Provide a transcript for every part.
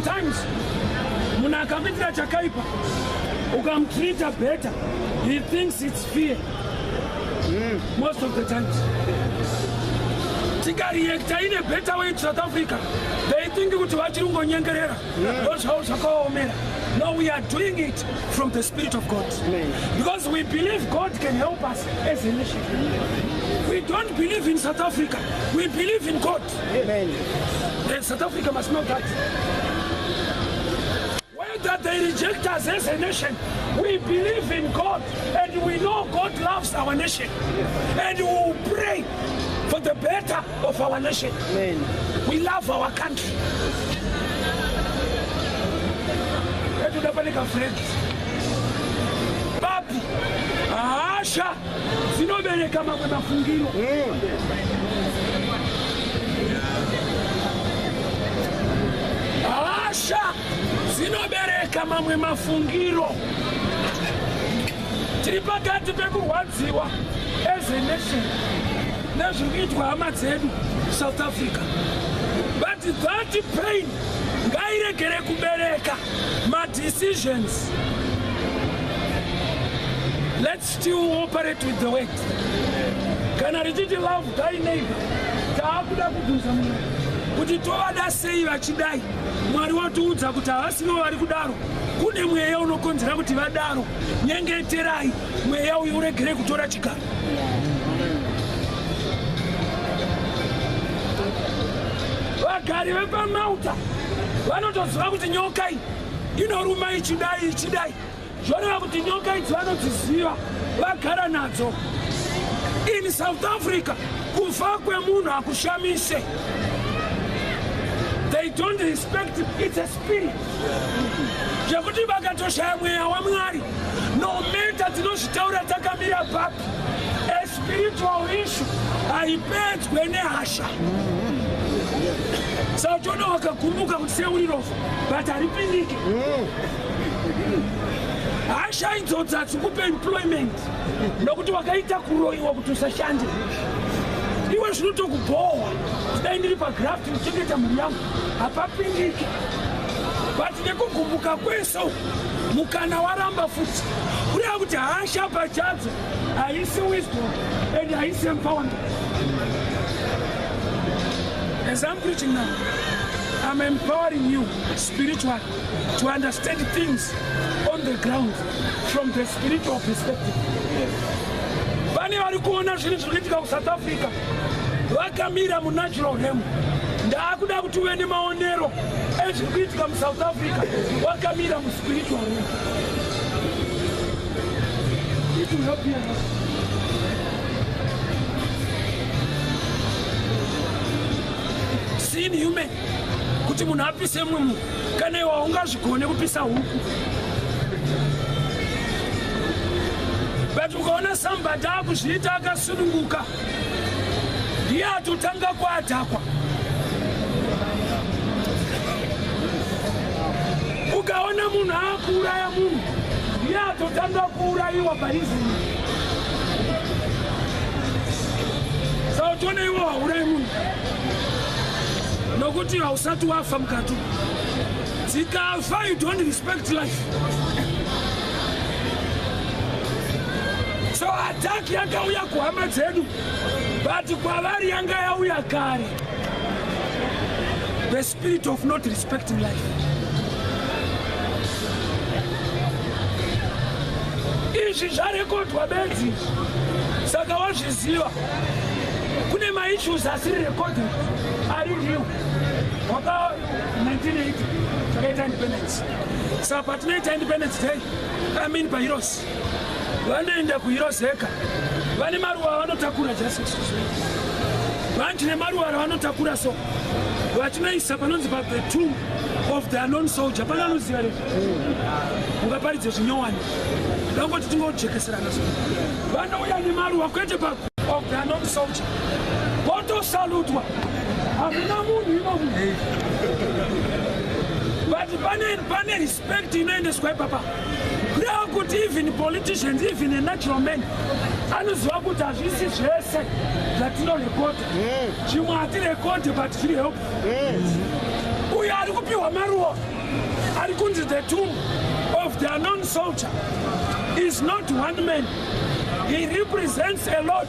Sometimes munhu akakuitira chakaipa ukamutreata better, he thinks it's fear. Most of the times tikareacta in a better way to South Africa, they think kuti vachiri kungonyengerera, ndozvavo zvakaomera. No, we are doing it from the Spirit of God. Amen. Because we believe God can help us as a nation. We don't believe in South Africa, we believe in God. Amen. And South Africa must know that. Whether they reject us as a nation, we believe in God and we know God loves our nation. And we will pray for the better of our nation. Amen. We love our country. Etoda pane kafriends papi, hasha dzinobereka mamwe mafungiro. Hasha dzinobereka mamwe mafungiro. Tiri pakati pekurwadziwa as a nation nezviri kuitwa hama dzedu South Africa, but that pain ngairegere kubereka madecisions. Let's still operate with the word. Kana richiti, "Love thy neighbor," taakuda kubvunza Mwari kuti tovada sei vachidai. Mwari watiudza kuti havasivo vari kudaro, kune mweya unokonzera kuti vadaro. Nyengeterai mweya uyu uregere kutora chigaro. Vagari vepaMalta vanotoziva kuti nyoka iyi inoruma ichidai ichidai. Zvoreva kuti nyoka idzi vanodziziva, vagara nadzo. In South Africa kufa kwemunhu hakushamise. They don't respect. It's a spirit zvekuti vakatoshaya mweya waMwari, no matter tinozvitaura takamira papi, a spiritual issue haipedzwe nehasha. Saka uchiona wakagumbuka kuti seuri rofa, but haripindike. Hasha idzodzi hadzikupe employment nokuti wakaita kuroyiwa kuti usashande iwe. Zvinotokubhohwa, dai ndiri pagraft ndichengeta mhuri yangu, hapapindiki. But nekugumbuka kwese uku, mukana waramba futi. Kureva kuti hasha pachadzo haisi wisdom and haisi empowerment. As I'm preaching now, I'm empowering you spiritually to understand things on the ground from the spiritual perspective. Pane vari kuona zvinhu zviri kuitika kuSouth Africa vakamira munatural realm. Ndaakuda kuti uve nemaonero ezviri kuitika muSouth Africa wakamira muspiritual realm. It will help you a lot. Sin human kuti munhu apise mumwe munhu, kana iwe haungazvigone kupisa huku. But ukaona somebody akuzviita akasununguka, ndiye atotanga kuattackwa. Ukaona munhu akuuraya munhu, ndiye atotanga kuurayiwa paizini. Saka uchiona iwe waurayi munhu nokuti hausati wafa mukati, dzikafa. You don't respect life. So attack yakauya kuhama dzedu, but kwavari yanga yauya kare, the spirit of not respecting life. Izvi zvarekodwa bedzi, saka wazviziva. Kune maissues asiri recorded ari real. Waka 1980 takaita independence. Saka patinoita Independence Day, I mean, paHeroes, vanoenda kuHeroes Acre, vane maruva avanotakura. Just excuse me, vanhu nemaruva ravanotakura, so vachinoisa panonzi pa the tomb of the unknown soldier. Pana anoziva rezvo, ungaparidze zvinyowani, dangoti tingojekeserana. So vanouya nemaruva kwete pa of the unknown soldier, votosalutwa. Hamuna munhu imomo, but pane respect inoendeswa ipapa. Kureva kuti even politicians, even a natural man anoziva kuti hazvisi zvese zvatinorekodha. Zvimwe hatirekodhe, but zviri help uyo ari kupisa. kupiwa maruwa ari kunzi the tomb of the unknown soldier is not one man. He represents a lot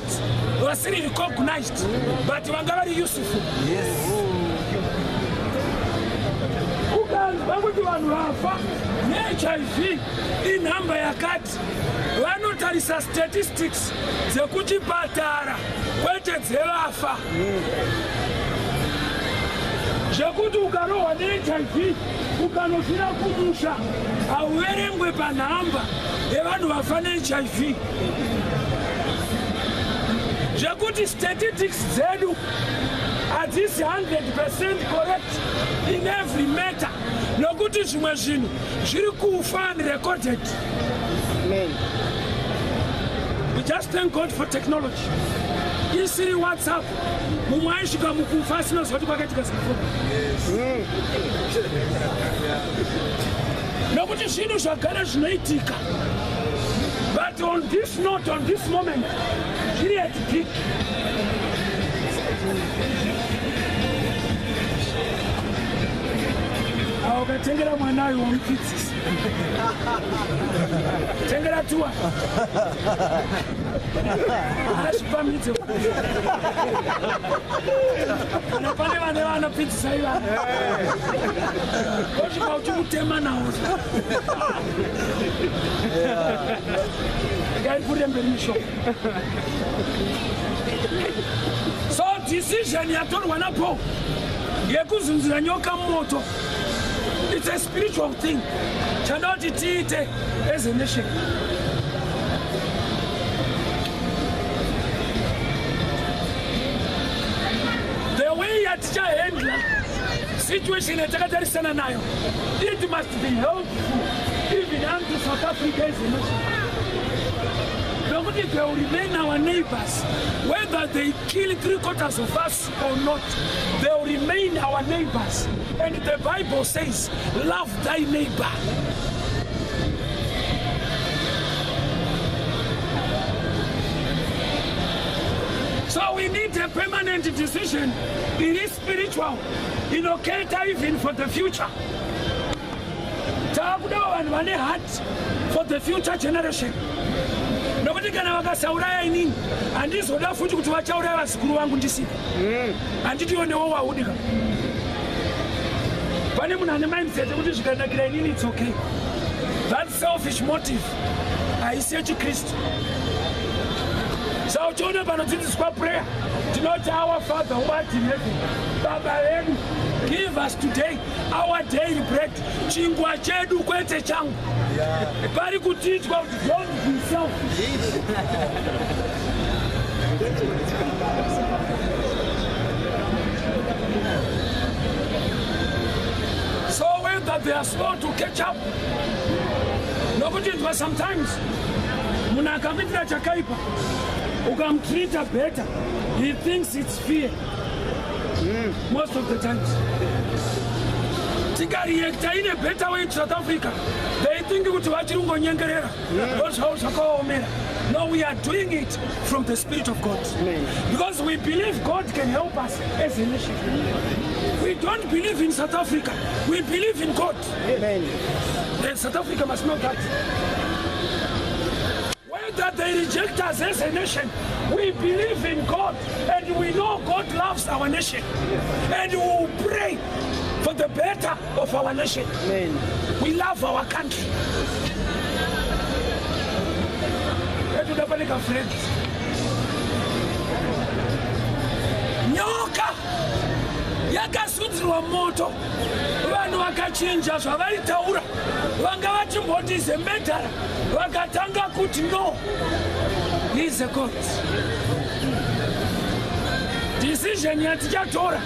vasiri recognized, but vanga vari useful. Ukanzwa kuti vanhu vafa neHIV inhamba yakati, vanotarisa statistics dzekuchipatara, kwete dzevafa. Zvekuti ukarohwa neHIV ukanofira kumusha, hauverengwe panhamba yevanhu vafa neHIV. Zvekuti statistics dzedu hadzisi 100% correct in every matter, nokuti zvimwe zvinhu zviri kufa unrecorded. We just thank God for technology. Isiri WhatsApp, mumwe aisvika mukufa asinoziva kuti kwakaitika zikufo, nokuti zvinhu zvagara zvinoitika. But on this note, on this moment, zviri at peak. Awo ukatengera mwana uyu, wamupfidzisa. Tengera tuwa azvipamidze. Kana pane vane vanopfidzisa ivana, osvika uchimutema nawo. Ngaipfuurire mberi mishoko. So decision yatorwa naPaul yekuzunzira nyoka mumoto, it's a spiritual thing. Chada kuti tiite as a nation, the way yatichahandla situation yatakatarisana nayo, it must be helpful even unto South Africa as a nation, nokuti they will remain our neighbors. Whether they kill three quarters of us or not, they will remain our neighbors, and the Bible says, "Love thy neighbor." So we need a permanent decision. It is spiritual, inocater even for the future. Taakudawo vanhu vane heart for the future generation, nokuti kana vakasauraya inini, handizoda futi kuti vachauraya vazukuru vangu ndisipo. Handitiwo newo waudika. Pane munhu ane mindset yekuti zvikanakira inini, it's okay. That selfish motive haisi yechikristu. Saka uchiona panodzidziswa prayer, tinoti, "Our Father who art in heaven," Baba vedu, "give us today our daily bread." Chingwa chedu, kwete changu. Pari kutiitwa kuti don't be selfish. So whether they are slow to catch up, nokuti nzwa, sometimes munhu akakuitira chakaipa, ukamutreata better, he thinks it's fear. Most of the times tikareacta in a better way to South Africa, they think kuti vachiri kungonyengerera, ndo zvavo zvakaomera. No, we are doing it from the Spirit of God, because we believe God can help us as a nation. We don't believe in South Africa, we believe in God. Amen. And South Africa must know that whether they reject us as a nation, we believe in God and we know God loves our nation. And we will pray for the better of our nation. Amen. We love our country. Etoda pane kafriend. Nyoka yakasudzirwa moto, vanhu vakachinja zvavaitaura. Vanga vachimboti zemedhara, vakatanga kuti, "No, he is a God." Decision yatichatora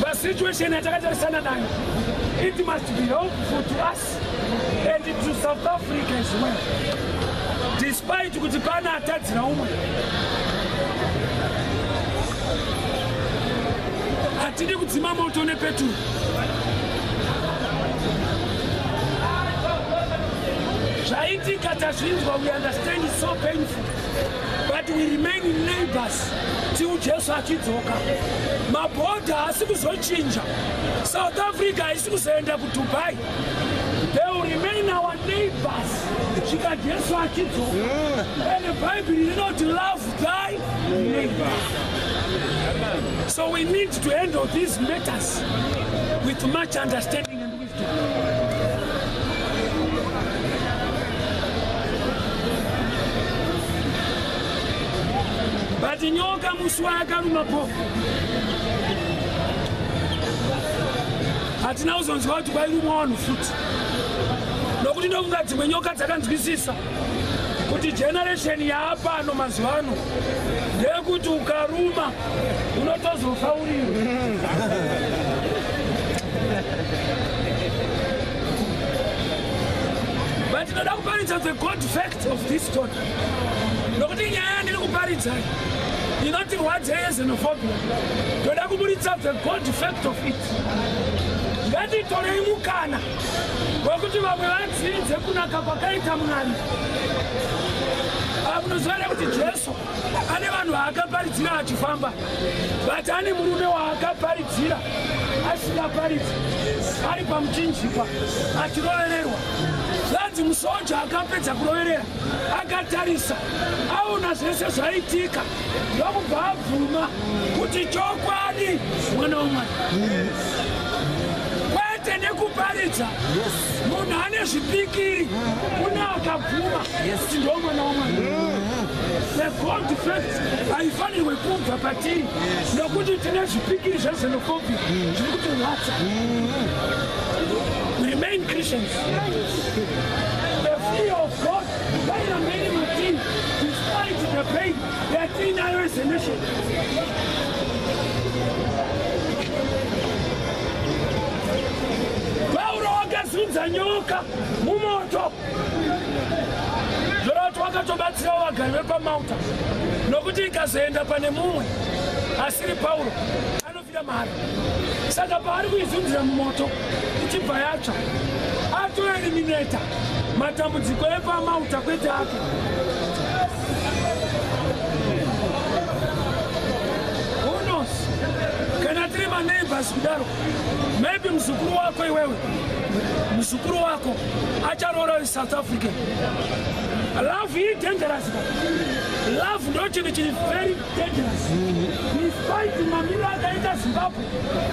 pasituation yatakatarisana nayo, it must be helpful to us and to South Africa as well, despite kuti pana atadzira umwe. Hatidi kudzima moto nepeturu. Zvaitika tazvinzwa, we understand it's so painful, but But we remain neighbors till Jesu achidzoka. Mabhodha haasi kuzochinja. South Africa haisi kuzoenda kuDubai. They will remain our neighbors svika Jesu achidzoka. And the Bible rinoti, "Love thy neighbor." So we need to handle these matters with much understanding and wisdom. But nyoka musi wayakaruma Paul, hatina kuzonzwa kuti kwairumwa vanhu futi, nokuti ndokunga dzimwe nyoka dzakanzwisisa kuti generation yaapano mazuva ano ndeyekuti ukaruma unotozofa uriwe. But tinoda kuparidza the God fact of this story, nokuti nyaya yandiri kuparidzai inotirwadzei yexenophobia, toda kuburitsa the God fact of it. Ngatitorei mukana wekuti vamwe vadzidze kunaka kwakaita Mwari. Munoziva here kuti Jesu ane vanhu vaakaparidzira achifamba, but ane murume waakaparidzira asingaparidzi, ari pamuchinjikwa achirovererwa? Zvanzi musoja akapedza kuroverera, akatarisa, aona zvese zvaitika, ndokubva abvuma kuti chokwadi mwana wamwari. Kwete nekuparidza, munhu ane zvipikiri kune akabvuma kuti ndo mwana wamwari. The God fact haifanirwe kubva patiri nokuti tine zvipikiri zvexenophobia zviri kutirwadza. We remain Christians. The fear of God ngairambeni matiri despite the pain yatiinayo as a nation. Pauro wakazunza nyoka mumoto, zvoreva kuti wakatobatsirawo vagari vepaMalta, nokuti ikazoenda pane mumwe asiri Pauro anofira mahara. Saka paari kuizunzira mumoto ichibva yatsva, atoeliminate matambudziko epaMalta, kwete ake. Who knows, kana tiri maneighbors kudaro, maybe muzukuru wako iwewe, muzukuru wako acharoora South African. Love iri dangerous. Love ndo chinhu chiri very dangerous. Despite mamiro akaita Zimbabwe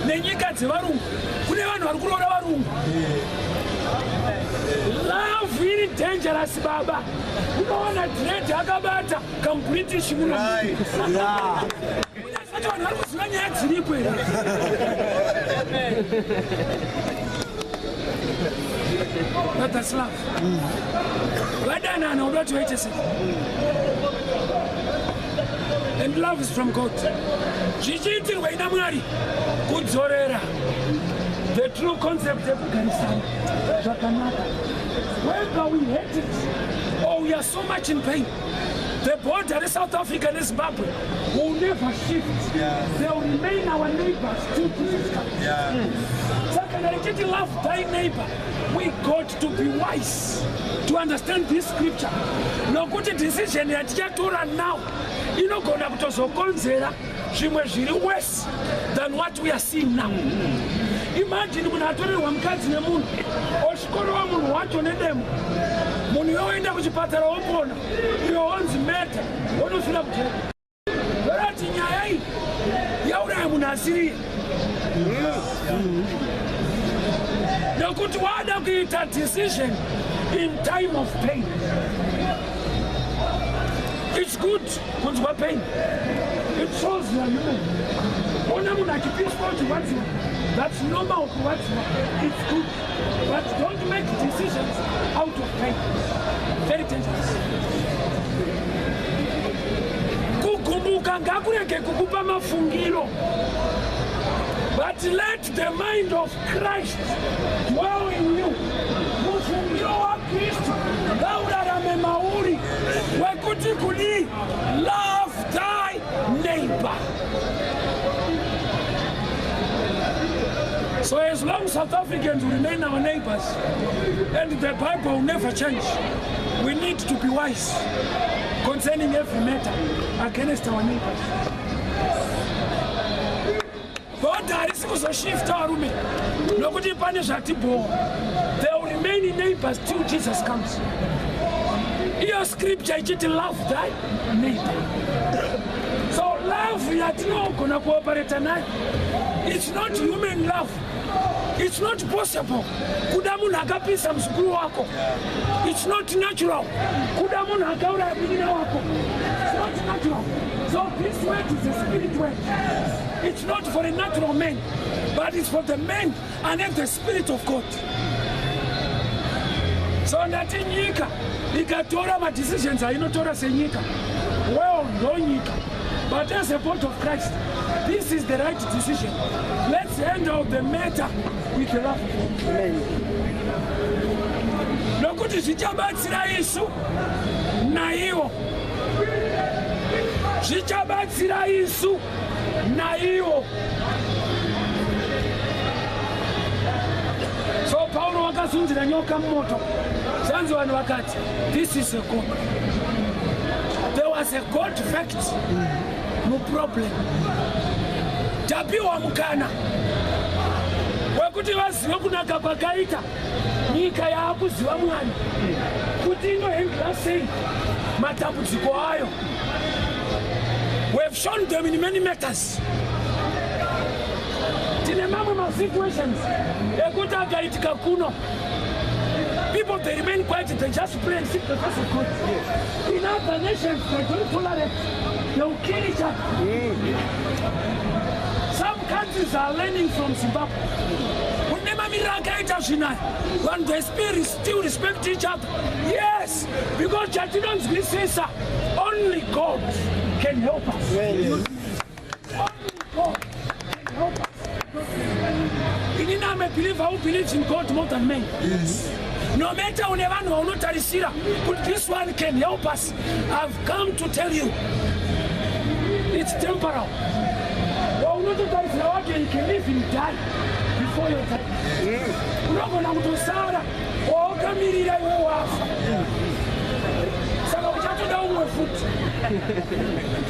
nenyika dzevarungu, kune vanhu vari kuroora varungu. Love iri dangerous, baba. Unoona dread akabata kamuBritish muno. Unazoti vanhu vari kuziva nyaya dziripo here? But that's love. Vadanana, uda kuti vaite sei? And love is from God. Zvichiitirwa ina Mwari kudzorera the true concept yekugarisana zvakanaka. Whether we hate it or we are so much in pain, the border reSouth Africa neZimbabwe will never shift. They will remain our neighbors till Jesus comes. Saka ndichiti love thy neighbor, we got to be wise to understand this scripture, nokuti decision yatichatora now inogona kutozokonzera zvimwe zviri worse than what we are seeing now. Imagine munhu atorerwa mukadzi nemunhu, osvikorova munhu wacho nedemo, munhu yoenda kuchipatara wopona, iwe wonzi murder, wonofira kujeri. Vorati nyaya iyi yauraya munhu asiriye, nekuti wada kuita decision in time of pain. It's good kunzwa pain. It shows you are human. Ona munhu achipiswa, uchirwadziwa, that's normal kurwadziwa. It's good, but don't make decisions out of pain. Very dangerous. Kugumbuka ngakurege kukupa mafungiro, but let the mind of Christ dwell in you. Mufungiro waKristu ngaurarame mauri wekuti kudii? Love thy neighbor. So as long South Africans will remain our neighbors and the Bible will never change, we need to be wise concerning every matter against our neighbors. Border harisi kuzoshifta, varume, nokuti pane zvatibhowa. They will remain neighbors till Jesus comes. Iyo scripture ichiti, "Love thy neighbor." So love yatinogona kuoperate nayo, it's not human love. It's not possible kuda munhu akapisa muzukuru wako. It's not natural kuda munhu akauraya munin'ina wako. It's not natural. So this word is a spirit word. It's not for a natural man, but it's for the man and the Spirit of God. So ndati nyika ikatora madecisions ainotora senyika, well, ndo nyika, but as a body of Christ, this is the right decision. Let's handle the matter with the love of God, nokuti zvichabatsira isu naivo, zvichabatsira isu naivo. So Pauro wakasunzira nyoka mumoto. Zvanzi vanhu vakati, "This is a God." There was a God fact muproblem. Tapiwa mukana wekuti vazive kunaka kwakaita nyika yaakuziva Mwari, kuti inohandla sei matambudziko ayo. We have shown them in many matters. Tine mamwe masituations ekuti akaitika kuno, people, they remain quiet. They just pray and seek the face of God. In other nations, they don't tolerate. They will kill each other. Some countries are learning from Zimbabwe. Kune mamiriro akaita zvinaya, vanhu, the spirit still respect each other. Yes, because chatinonzwisisa, only God can help us. Only God can help us. Inini am a believer who believes in God more than men. No matter une vanhu vaunotarisira kuti this one can help us, I've come to tell you it's temporal. Waunototarisira wake, he can even die before your time. Unogona kutosara wawakamirira iwe wafa, saka uchatoda umwe futi.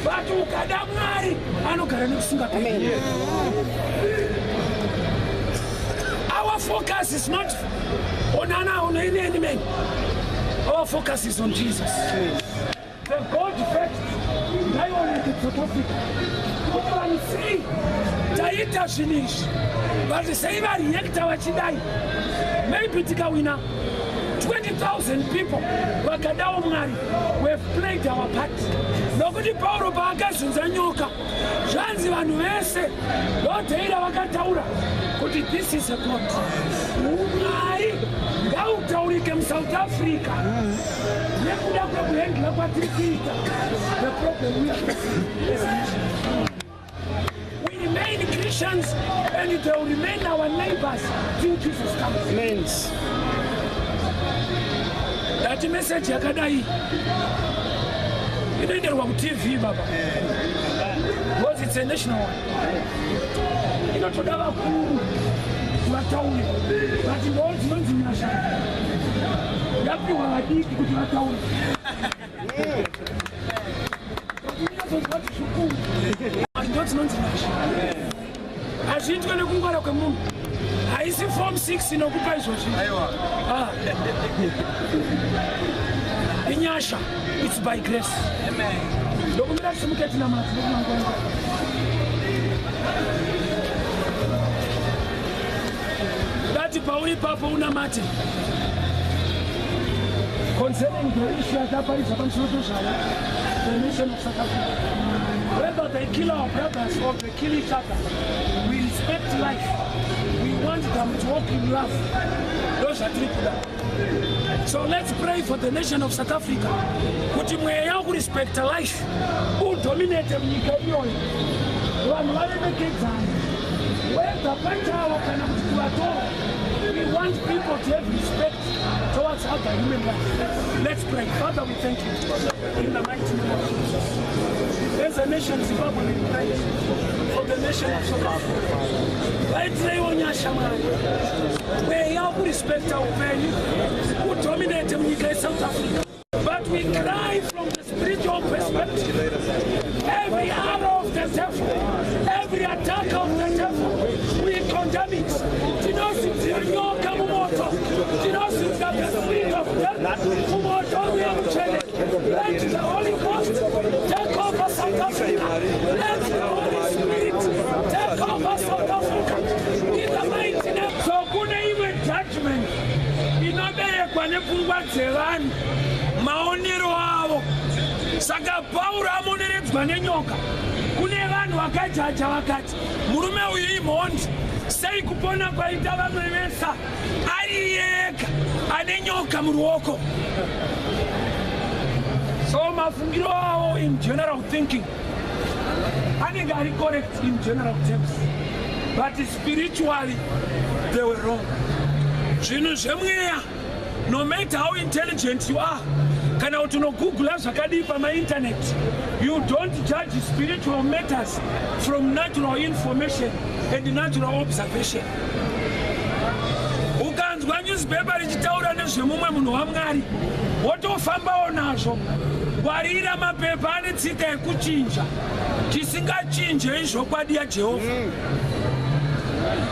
But ukada Mwari, anogara nekusingaperi. Our focus is not on ana, on any man. Our focus is on Jesus. The God fact ngaioneke South Africa, kuti vanhu sei taita zvinhu izvi, but sei vareacta vachidai. Maybe tikawina 20,000 people vakadawo Mwari, we have played our part, nokuti Pauro paakazunza nyoka, zvanzi vanhu vese ndoteira vakataura kuti, "This is a God." Umwari ngautaurike muSouth Africa nekuda kwekuhandla kwatiri kuita the problem we are facing as a nation. We remain Christians and they will remain our neighbors till Jesus comes. Amen. Ndati meseji yakadai inoenderwa kuTV, baba, because it's a national one. Inotoda vakuru vataure, but ndo dzinonzi nyasha, yapiwa vadiki kuti vataure. Unozonzwa kuti zvikuru, but ndo dzinonzi nyasha. Hazviitwe nekungwara kwemunhu. Haisi Form 6 inokupa izvozvi. Ah. Inyasha. It's by grace. Ndokumira tisimuke tinamate nokumangwana. Dati pauri ipapo unamate concerning the issue yataparidza pamusoro pezvayo, the nation of South Africa. Whether they kill our brothers or they kill each other, we respect life. We want them to walk in love. Ndo zvatiri kuda. So let's pray for the nation of South Africa, kuti mweya wekurespecta life udominate munyika iyoyo, vanhu varemekedzana, whether pachavo kana kuti kuvatora. We want people to have respect towards other human life. Let's pray. Father, we thank you in the mighty name of Jesus. As a nation, Zimbabwe, we pray for the nation of South Africa. Vaitireiwo nyasha, Mwari. Mweya wekurespecta upenyu udominate munyika yeSouth Africa. But we cry from the spiritual perspective. Every arrow of the devil, every attack of the devil, we condemn it. Tinosimudzira nyoka mumoto. Tinosimudza the spirit of death mumoto uye mutsvene. Let the Holy Ghost take over South Africa. Let the Holy Spirit take over South Africa. In the mighty name. So kune imwe judgment inoberekwa nepfungwa dzevanhu, maonero avo. Saka Pauro amoneredzwa nenyoka, kune vanhu vakajaja vakati, "Murume uyu imhondi. Sei kupona kwaita vamwe vese, ari yega ane nyoka muruoko?" So mafungiro avo in general thinking anenge ari correct in general terms, but spiritually they were wrong. Zvinhu zvemweya, no matter how intelligent you are, kana kuti unogoogle zvakadii pamainternet, you don't judge spiritual matters from natural information and natural observation. Ukanzwa newspaper richitaura nezvemumwe munhu waMwari, wotofambawo nazvo, ngwarira. Mapepa ane tsika yekuchinja. Chisingachinje izvokwadi yaJehovha.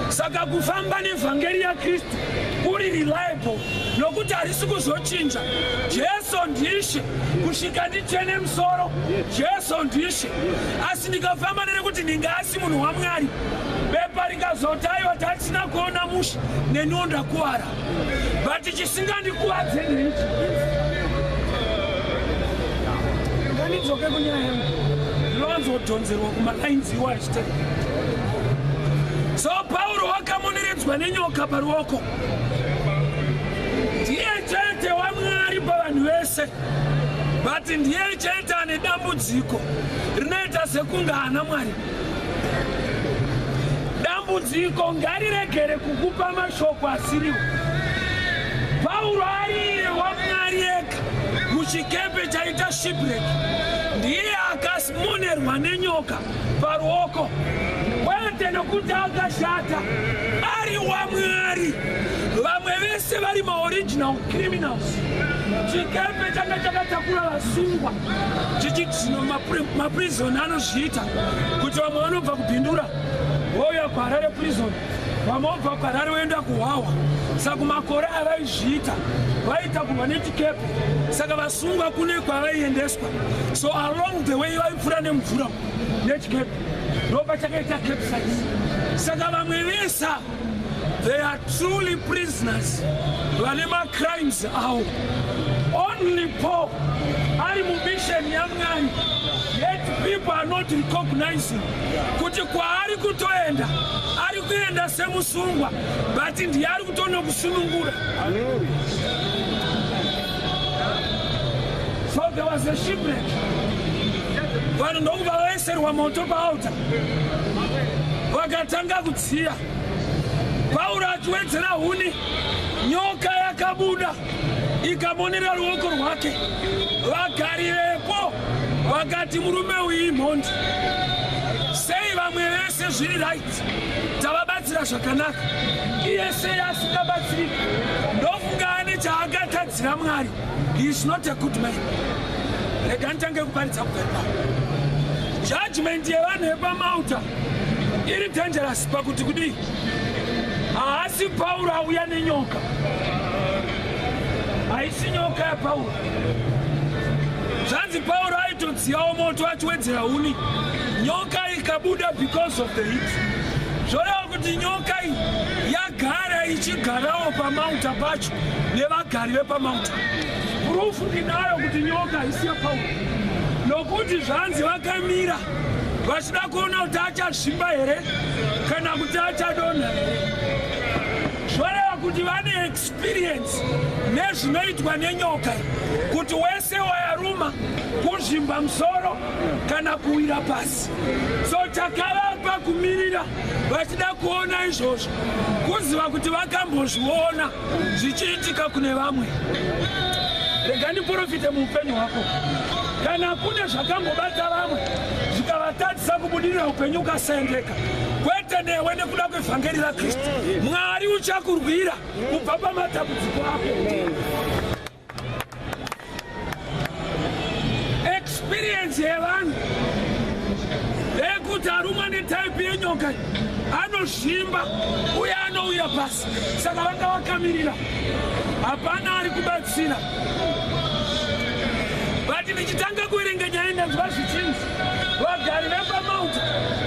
Saka kufamba nevhangeri yaKristu kuri reliable nokuti harisi kuzochinja. Jesu ndishe kusvika ndichene musoro. Jesu ndishe. Asi ndikafamba nerekuti ndingaasi munhu waMwari, bepa rikazoti, "Aiwa, tatisina kuona mushe," neniwo ndakuwara. But chisingandikuvadze ndeichi. Ngandidzoke kunyaya yangu. Ndinowanzodhonzerwa kumalines iwo achitei. So Pauro wakamoneredzwa nenyoka paruoko. Ndiye chete waMwari pavanhu vese, but ndiye chete ane dambudziko rinoita sekunge haana Mwari. Dambudziko ngariregere kukupa mashoko asiriwo. Pauro ariye waMwari ega muchikepe chaita shipwreck, ndiye akamonerwa nenyoka paruoko, kwete nokuti akashata, ari waMwari. Vamwe vese vari maoriginal criminals. Chikepe changa chakatakura vasungwa chichitino maprison anozviita kuti vamwe vanobva kuBindura vouya kuHarare Prison, vamwe vobva kuHarare voenda kuHwahwa. Saka kumakore avaizviita, vaitakurwa nechikepe. Saka vasungwa kune kwavaiendeswa. So along the way vaipfuura nemvura nechikepe, ndopachakaita capsize. Saka vamwe vese, they are truly prisoners, vane macrimes avo. Only Paul ari mumission yaMwari, yet people are not recognizing kuti kwaari kutoenda, ari kuenda semusungwa, but ndiye ari kutonokusunungura. So there was a shipwreck. Vanhu ndokubva vaeserwa moto paaltar, vakatanga kudziya. Pauro achiwedzera huni, nyoka yakabuda ikamonera ruoko rwake. Vagari vepo vakati, "Murume uyu imhondi. Sei vamwe vese zviri right, tavabatsira zvakanaka, iye sei asingabatsiriki? Ndofunga ane chaakatadzira Mwari. He is not a good man." Rega nditange kuparidza kubva ipapo. Judgment yevanhu vepamauta iri dangerous pakuti kudii? Haasi Pauro auya nenyoka, haisi nyoka yaPauro. Zvanzi Pauro aitodziyawo moto achiwedzera huni, nyoka ikabuda because of the heat. Zvoreva kuti nyoka iyi yagara ichigarawo pamauta pacho nevagari vepamauta. Proof ndinayo kuti nyoka haisi yaPauro, nokuti zvanzi vakamira vachida kuona kuti achazvimba here kana kuti achadonha here. Zvoreva kuti vane experience nezvinoitwa nenyoka, kuti wese wayaruma kuzvimba musoro kana kuwira pasi. So chakavapa Kumirira vachida kuona izvozvo, kuziva kuti vakambozviona zvichiitika kune vamwe. Rega ndiprofite muupenyu hwako: kana kune zvakambobata vamwe zvikavatadzisa kubudirira, upenyu ukasaendeka, kwete newe. Nekuda kwevhangeri raKristu, Mwari uchakurwira kubva pamatambudziko ako. Experience yevanhu ndeyekuti arumwa netype yenyoka anozvimba uye anouya pasi. Saka vanga vakamirira, hapana ari kubatsira. But ndichitanga kuverenga nyaya, ndanzwa zvichinzi vagari vepaMalta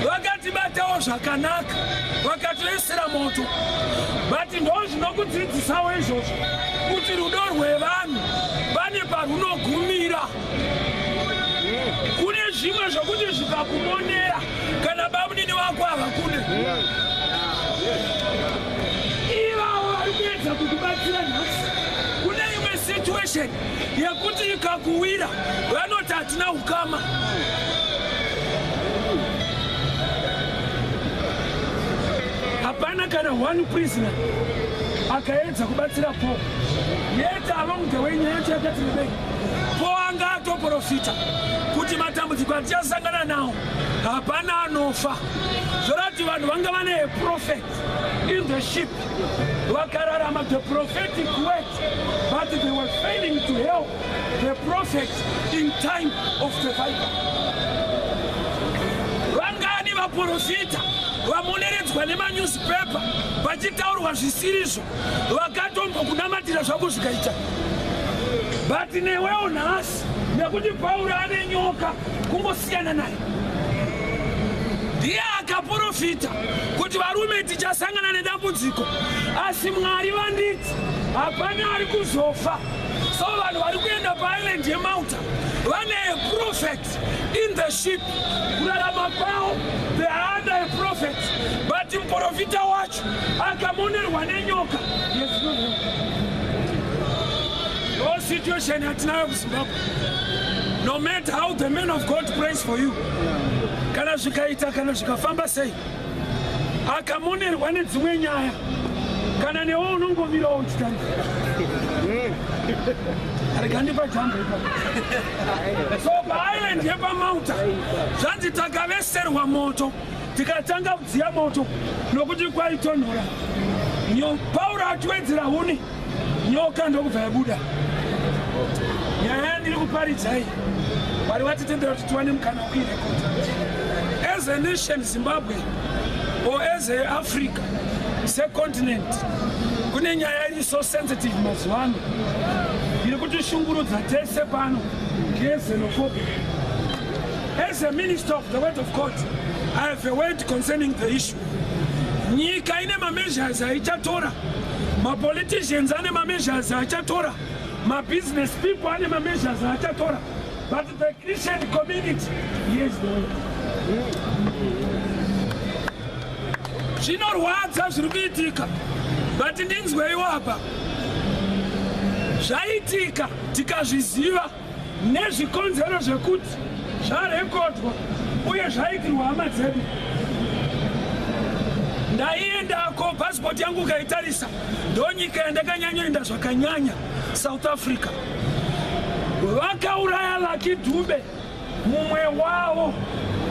vakatibatawo zvakanaka, vakatoisira moto. But ndo zvinokudzidzisawo izvozvo kuti rudo rwevanhu pane parunogumira. Kune zvimwe zvokuti zvikakumonera, kana bamunini wako havakune. Ivavo vari kuedza kukubatsira nhasi, kune imwe situation yekuti ikakuwira vanoti hatina ukama. Hapana kana one prisoner akaedza kubatsira Paul. Yet along the way, nyaya yacho yakati rebei. Paul anga atoprofita kuti matambudziko atichasangana nawo hapana anofa. Zvorati vanhu vanga vane prophet in the ship, vakararama the prophetic word, but they were failing to help the prophet in time of the viper. Vangani vaprofita vamoneredzwa nemanewspaper vachitaurwa zvisirizvo, vakatombokunamatira zvako zvikaita? But newewo nhasi, nekuti Pauro ane nyoka, kungosiyana naye. Ndiye akaprofita kuti varume tichasangana nedambudziko, asi Mwari vanditi hapana ari kuzofa. So vanhu vari kuenda paisland yeMalta vane a prophet in the ship. Kurarama kwavo they are under a prophet, but muprofita wacho akamonerwa nenyoka. Yes, no situation yatinayo kuZimbabwe. No matter how the man of God prays for you, kana zvikaita, kana zvikafamba sei, akamonerwa nedzimwe nyaya, kana newe unongomirawo uchitarisa. Rega ndipajambo ipapo. So paisland yepaMalta zvanzi takaveserwa moto, tikatanga kudziya moto nokuti kwaitonhora. Pauro achiwedzera huni, nyoka ndokubva yabuda. Nyaya yandiri kuparidzai, Mwari vatitendera kuti tiwane mukana wekuirekodha. As a nation Zimbabwe or as a Africa secontinent, kune nyaya iri so sensitive mazuva ano iri kutishungurudza tese pano, ndeyexenophobia. As a minister of the word of God, I have a word concerning the issue. Nyika ine mameasures aichatora, mapoliticians ane mameasures achatora, mabusiness people ane mameasures achatora, but the Christian community, yes, the way zvinorwadza zviri kuitika. But ndinzweiwo apa: zvaitika tikazviziva nezvikonzero zvekuti zvarekodwa uye zvaitirwa hama dzedu. Ndaiendako, pasipoti yangu ukaitarisa, ndonyika yandakanyanyoenda zvakanyanya, South Africa. Vakauraya Lucky Dube, mumwe wavo.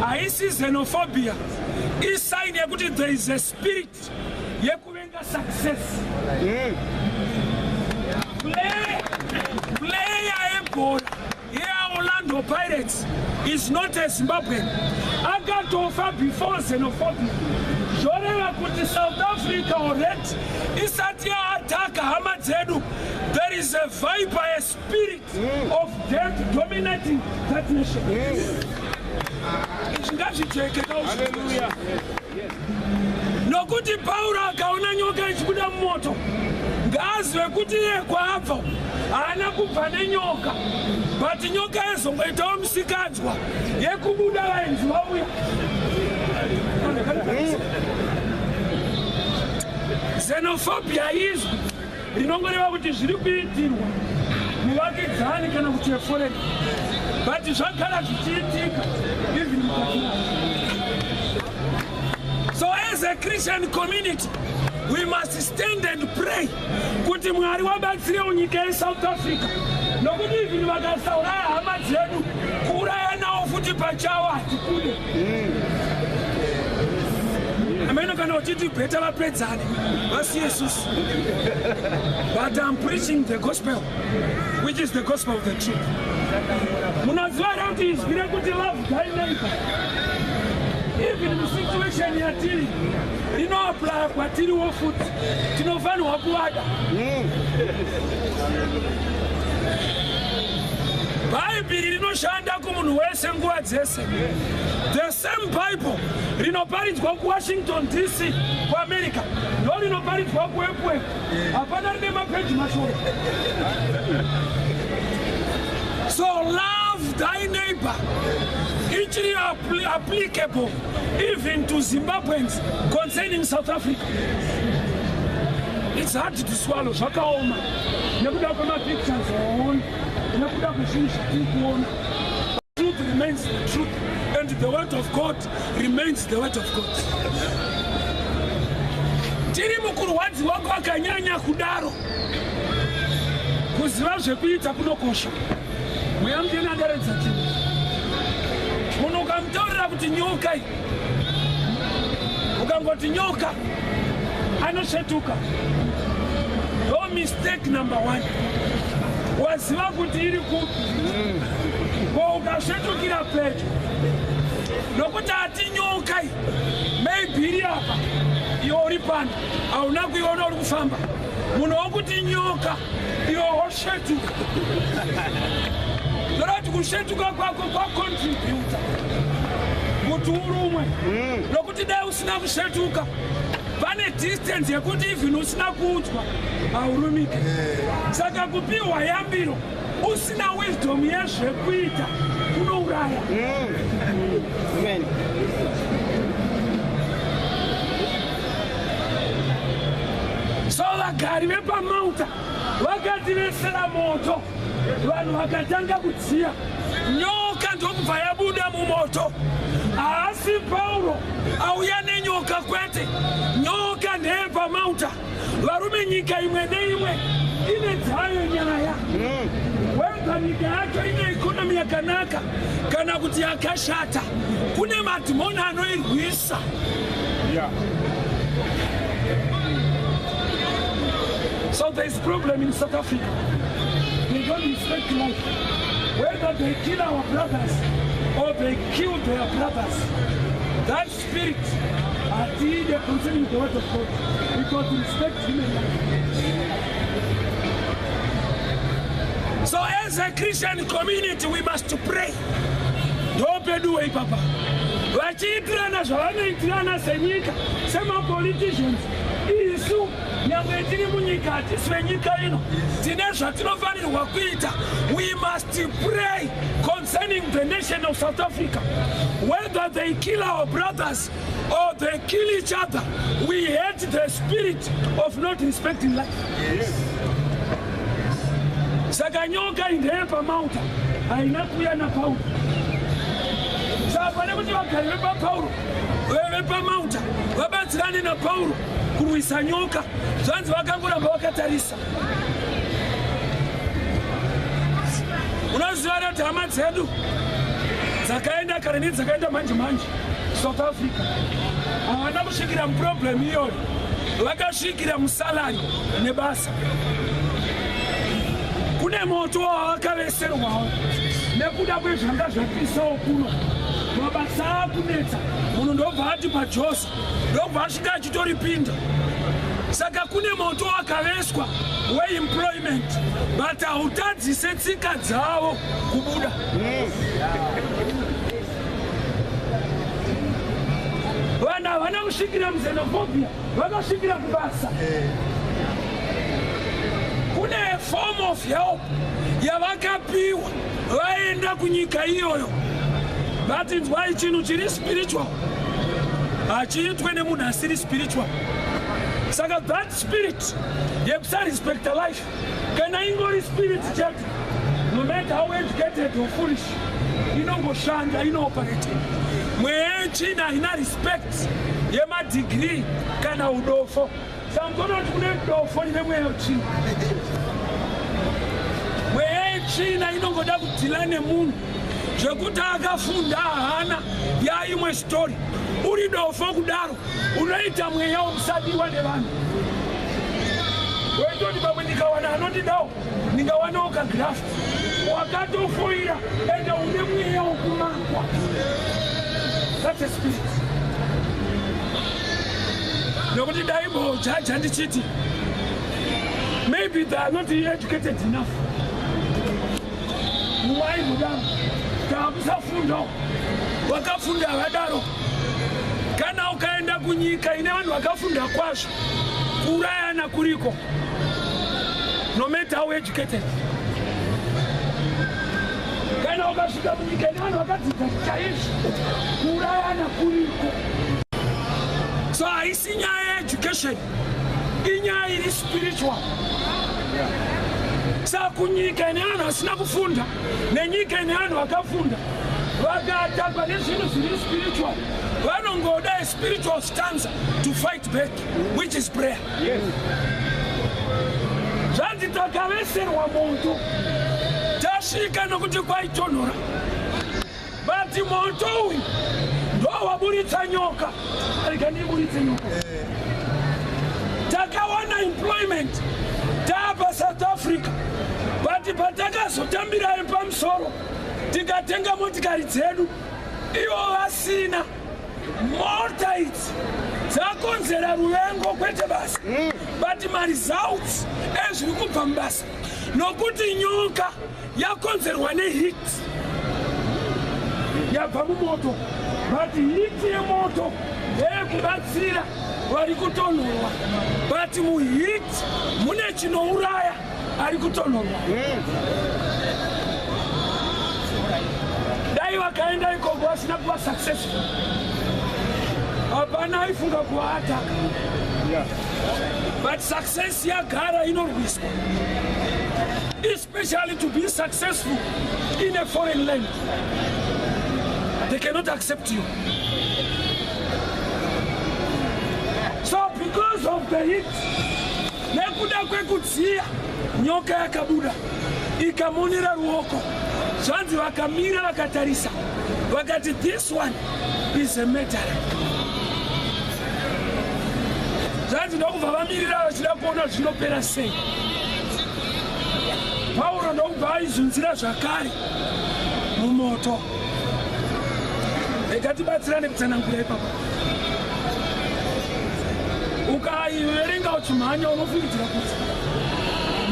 Haisi xenophobia, isign yekuti there is a spirit yekuvenga success. Player yebhora yeOrlando Pirates is not a Zimbabwean. Akatofa before xenophobia. Zvoreva kuti South Africa already isati yaataka hama dzedu, there is a viper, a spirit of death dominating that nation. Izvi ngazvijeke. Hallelujah. Nokuti Pauro akaona nyoka ichibuda mumoto, ngaazive kuti iye kwaabva haana kubva nenyoka, but nyoka yezongoitawo musikanzwa yekubuda vaenzi vauya. Xenophobia izwi rinongoreva kuti zviri kuitirwa muvakidzani kana kuti yeforeign, but zvagara zvichiitika even mukati. As a Christian community, we must stand and pray kuti Mwari wabatsirewo nyika yeSouth Africa, nokuti even vakasauraya hama dzedu, kuuraya nawo futi pachawo hatikude. Ameno kana uchiti better vapedzane vasiye susu, but I'm preaching the gospel, which is the gospel of the truth. Munoziva here kuti izwi rekuti "Love thy neighbor", even musituation yatiri, rinoapplya kwatiriwo futi? Tinofanirwa kuvada. Bhaibheri rinoshanda kumunhu wese nguva dzese. The same Bible rinoparidzwa kuWashington DC, kuAmerica, ndo rinoparidzwa kuEpworth. Hapana rine mapeji mashoma. So "Love thy neighbor" ichiri applicable even to Zimbabweans concerning South Africa. It's hard to swallow, zvakaoma nekuda kwemapictures waona, nekuda kwezvinhu zvatiri kuona. Truth remains the truth and the word of God remains the word of God. Tiri mukurwadziwa kwakanyanya kudaro, kuziva zvekuita kunokosha. Mweya Mutsvene adaredza chinhu. Munhu ukamutaurira kuti nyoka iyi, ukangoti nyoka, anosvetuka. Ndo mistake number one. Waziva kuti iri kupi, ko ukasvetukira pedyo? Nokuti ati nyoka iyi maybe iri apa, iwe uri pano, hauna kuiona, uri kufamba. Munhu wokuti nyoka, iwe wosvetuka. Ndoda kuti kusvetuka kwako kwacontributa kuti urumwe, nokuti dai usina kusvetuka, pane distance yekuti even usina kuudzwa haurumike. Saka kupiwa yambiro usina wisdom yezvekuita kunouraya. Amen. So vagari vepaMalta vakati vesera moto, vanhu vakatanga kudziya, nyoka ndokubva yabuda mumoto. Haasi Pauro auya nenyoka, kwete. Nyoka ndeyepaMalta. Varume, nyika imwe neimwe ine dzayo nyaya, whether nyika yacho ine economy yakanaka kana kuti yakashata, kune madhimoni anoirwisa. So there is problem in South Africa. They don't respect life. Whether they kill our brothers or they kill their brothers, that spirit hatiide concerning the word of God, because we respect human life. So as a Christian community, we must pray. Ndopeduwe ipapa. Vachiitirana zvavanoitirana senyika, semapoliticians, isu nyangwe tiri munyika, hatisi venyika ino. Tine zvatinofanirwa kuita. We must pray concerning the nation of South Africa. Whether they kill our brothers or they kill each other, we hate the spirit of not respecting life. Saka nyoka ndeyepaMalta, haina kuuya naPauro. Saka pane kuti vagari vepaPauro, vepaMalta, vabatsirane naPauro kurwisa nyoka, zvanzi vakangoramba vakatarisa. Unoziva kuti hama dzedu dzakaenda kare nedzakaenda manje manje South Africa havana kusvikira muproblem iyoyo, vakasvikira musalary nebasa. Kune moto wavakaveserwawo nekuda kwezvanga zvapisawo kuno. Mabasa akunetsa, munhu ndobva ati paJoza, ndobva asvika achitoripinda. Saka kune moto wakaveswa weemployment, but hautadzise tsika dzavo kubuda. Vanhu havana kusvikira muxenophobia, vakasvikira kubasa. Kune form of help yavakapiwa vaenda kunyika iyoyo. But inzwai, chinhu chiri spiritual hachiitwe nemunhu asiri spiritual. Saka that spirit yekusarespecta life, kana ingori spirit chete, no matter how educated or foolish, inongoshanda, inooperate. Mweya yetsvina haina respect. Yemadegree kana udofo. Samukona kuti kune dofo rine mweya wetsvina. Mweya yetsvina inongoda kudhila nemunhu zvekuti akafunda haana yaimwe story. Uri dofo kudaro unoita mweya wokusadiwa nevanhu. Waitoti pamwe ndikawana anondidawo ndingawanawo kagraft. Wakatofoira ende une mweya wokumakwa. That's a spirit. Nokuti daimbojaja ndichiti maybe they are not educated enough. Mumwe aimbodaro taakusafundawo, vakafunda havadaro. Kana ukaenda kunyika ine vanhu vakafunda kwazvo, kuurayana kuriko, no matter how educated. Kana ukasvika munyika ine vanhu vakadzidza chaizvo, kuurayana kuriko. So haisi nyaya yeeducation, inyaya iri spiritual. Saka kunyika ine vanhu vasina kufunda nenyika ine vanhu vakafunda, vakatakwa nezvinhu zviri spiritual, vanongoda a spiritual stanza to fight back, which is prayer. Zvanzi takaveserwa moto tasvika nokuti kwaitonhora, but moto uyu ndo waburitsa nyoka. Rega ndiburitse nyoka. Takawana employment taapa South Africa, but patakazotambira pamusoro tikatenga motikari dzedu, ivo vasina mota idzi, dzakonzera ruvengo, kwete basa, but maresults ezviri kubva mubasa, nokuti nyoka yakonzerwa neheat yabva mumoto. But heat yemoto ndeyekubatsira vari kutonhorwa, but muheat mune chinouraya ari kutonhorwa. Dai vakaenda ikoko vasina kuva successful, hapana aifunga kuvaataka. But success yagara inorwiswa, especially to be successful in a foreign land. They cannot accept you. So because of the heat, nekuda kwekudziya, nyoka yakabuda ikamonera ruoko. Zvanzi vakamira vakatarisa, vakati, "This one is a murderer." Zvanzi ndokubva vamirira vachida kuona zvinopera sei. Pauro ndokubva aizunzira zvakare mumoto. Rega tibatsirane kutsanangura ipapo. Ukaiverenga uchimhanya, unofungidzira kuti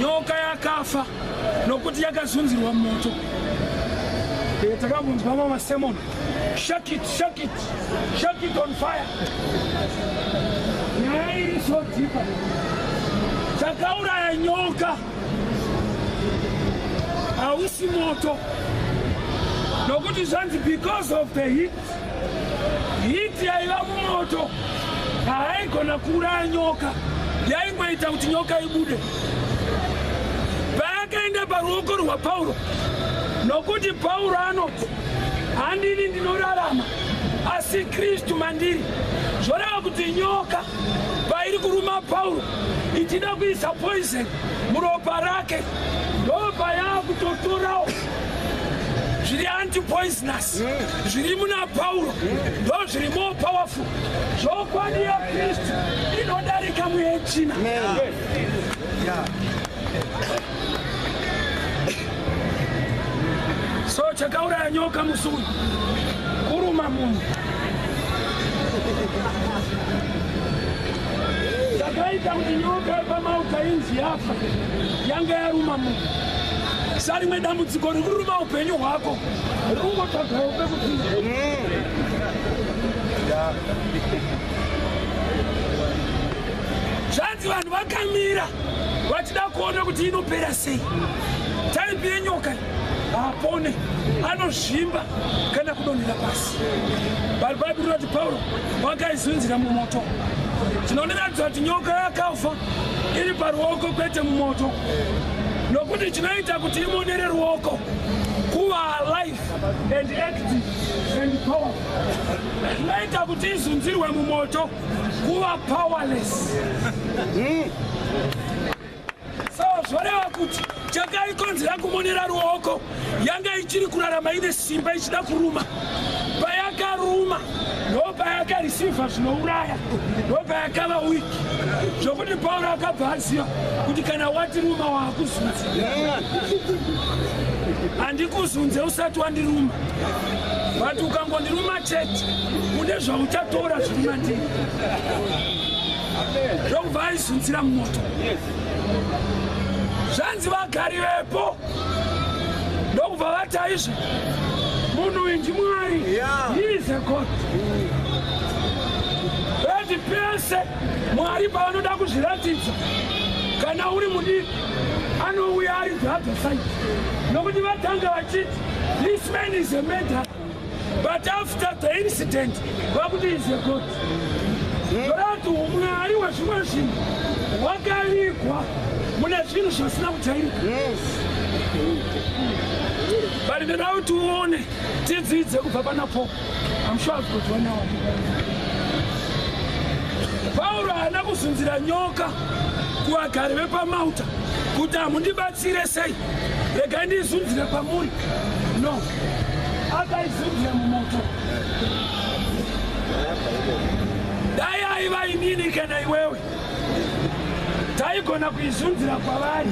nyoka yakafa nokuti yakazunzirwa mumoto. Takambonzwa mamasermon, "Shake it, shake it, shake it on fire." Nyaya iri so deeper. Chakauraya nyoka hausi moto, nokuti zvanzi because of the heat. Heat yaiva mumoto haaigona kuuraya nyoka, yaingoita kuti nyoka ibude. Payakaenda paruoko rwaPauro, nokuti Pauro anoti, "Handini ndinorarama, asi Kristu mandiri," zvoreva kuti nyoka pairi kuruma Pauro ichida kuisa poison muropa rake, ndo payaakutotorawo zviri antipoisonous zviri muna Pauro, ndo zviri more powerful. Zvokwadi yaKristu inodarika muyechina. So chakauraya nyoka musi uyu kuruma munhu. Chakaita kuti nyoka yepamauta inzi yafa yanga yaruma munhu. Sarimwe dambudziko riri kuruma upenyu hwako ringotsvagawo pekupinda. Zvanzi vanhu vakamira vachida kuona kuti inopera sei. Type yenyoka iyi haapone, anozvimba kana kudonhera pasi. But Bhaibheri rinoti Pauro wakaizunzira mumoto. Chinondiratidza kuti nyoka yakafa iri paruoko, kwete mumoto, nokuti chinoita kuti imonere ruoko. Kuva alive and active and powerful. Zvinoita kuti izunzirwe mumoto kuva powerless. So zvoreva kuti chakaikonzera kumonera ruoko yanga ichiri kurarama ine simba, ichida kuruma. Payakaruma ndo payakareceiva zvinouraya, ndo payakava weak, zvokuti Pauro akabva aziva kuti kana watiruma waakuzunza. Handikuzunze usati wandiruma, but ukangondiruma chete une zvauchatora zviri mandiri. Ndokubva aizunzira mumoto. Zvanzi vagari vepo ndokubva vati, "Aizve, munhu uyu ndimwari." He is a god. Vati pese Mwari pavanoda kuzviratidza, kana uri mudiki anouya ari the other side, nokuti vatanga vachiti, "This man is a murderer," but after the incident vakuti is a god. Torati umwari hwezvimwe zvinhu hwakavigwa mune zvinhu zvisina kujairika. But ndoda kuti uone, tidzidze kubva pana Paul. I'm sure I've got one hour. Pauro haana kuzunzira nyoka kuvagari vepaMalta kuti, "Hamundibatsire sei? Regai ndizunzire kwamuri." No, akaizunzira mumoto. Dai aiva inini kana iwewe, taigona kuizunzira kwavari,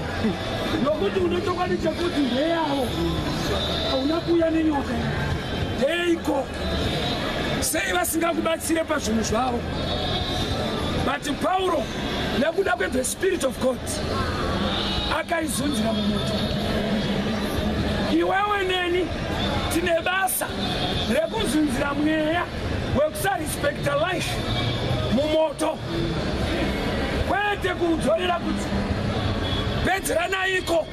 nokuti une chokwadi chekuti ndeyavo. Hauna kuuya nenyoka, ndeiko? Sei vasingakubatsire pazvinhu zvavo? But Pauro, nekuda kwethe Spirit of God, akaizunzira mumoto. Iwewe neni tine basa rekuzunzira mweya wekusarespecta life mumoto, kwete kudzorera kuti pedzeranaiko.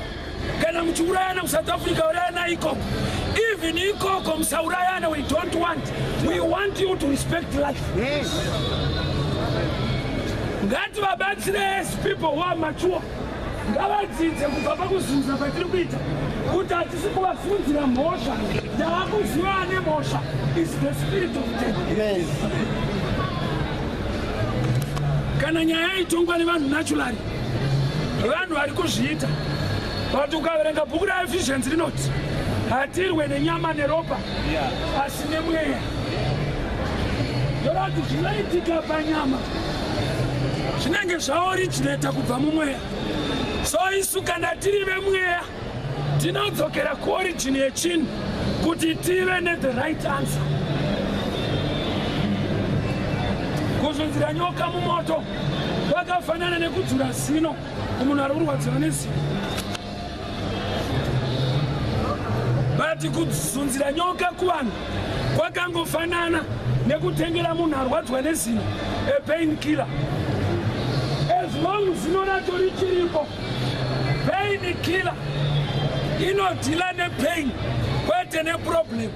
Kana muchiurayana kuSouth Africa, urayana ikoko. Even ikoko musaurayana. We don't want, we want you to respect life. Ngativabatsire as people who are mature. Ngavadzidze kubva pakuzunza kwatiri kuita kuti hatisi kuvafunzira mhosva. Ndavakuziva ane mhosva is the spirit of death. Kana nyaya itongwa nevanhu naturally, vanhu vari kuzviita. But ukaverenga bhuku raEphesians rinoti hatirwe nenyama neropa asi nemweya. Ndorati zvinoitika panyama zvinenge zvaoriginata kubva mumweya. So isu kana tiri vemweya tinodzokera kuorigin yechinhu kuti tive nethe right answer. Kuzunzira nyoka mumoto kwakafanana nekudzura zino kumunhu ari kurwadziwa nezino, but kuzunzira nyoka kuvanhu kwakangofanana nekutengera munhu arwadzwa nezino apain killer. As long zino racho richiripo, pain killer inodeala nepain kwete neproblem,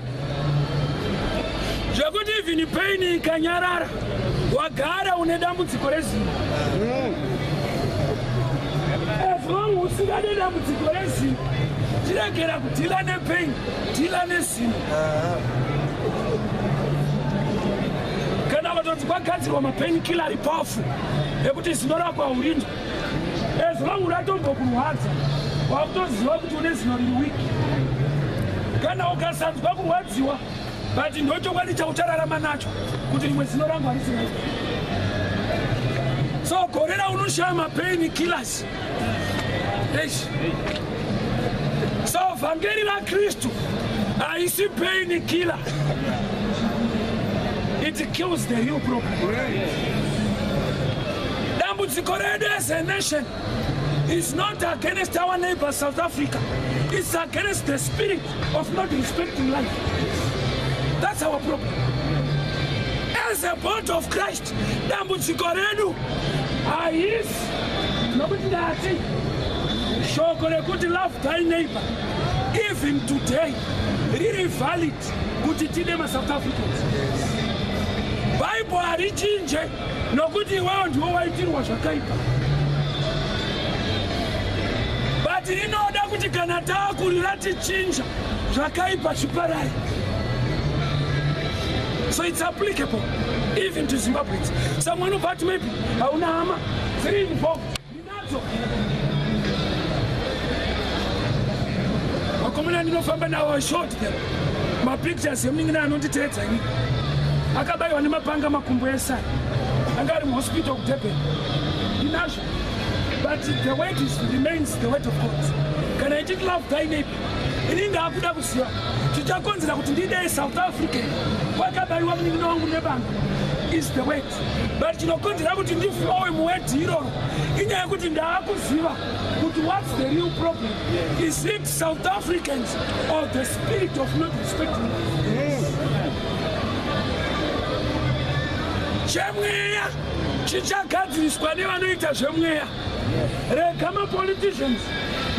zvekuti even pain ikanyarara, wagara une dambudziko rezino. As long usingade dambudziko rezino, chiregera kudeala nepain, deala nezino. Kana vatoti kwagadzirwa mapain killer ari powerful ekuti zino rako haurindwa, as long ratombokurwadza wakutoziva kuti une zino riri weak. Kana ukasanzwa kurwadziwa, but ndochokwadi chauchararama nacho kuti rimwe zino rangu harisi right. So gore raunoshaya mapain killers. Eish. So vhangeri raKristu haisi pain killer, it kills the real problem. Dambudziko redu as a nation is not against our neighbor South Africa, it's against the spirit of not respecting life. That's our problem as a body of Christ. Dambudziko redu haisi nokuti ndati shoko rekuti "Love thy neighbor" even today riri valid kuti tide maSouth Africans. Bhaibheri harichinje nokuti iwewo ndiwo waitirwa zvakaipa, but rinoda kuti Yekuti kana taakurira tichinja zvakaipa zviparai. So it's applicable even to Zimbabweans. Someone who thought maybe hauna hama dziri involved. Ndinadzo. Vakomana ndinofamba navo, I showed them mapictures emunin'ina anonditeedza ini akabayiwa nemapanga makumbo esai, anga ari muhospital kuDurban. Ndinazvo, but the word remains the word of God. Kana ichiti love thy neighbor, ini ndaakuda kuziva chichakonzera kuti ndidei South African kwakabayiwa munin'ina wangu nebanga is the word, but chinokonzera kuti ndiflowe muword iroro inyaya yekuti ndaakuziva kuti what's the real problem? Is it South Africans or the spirit of not respecting? Chemweya chichagadziriswa nevanoita zvemweya. Rega mapoliticians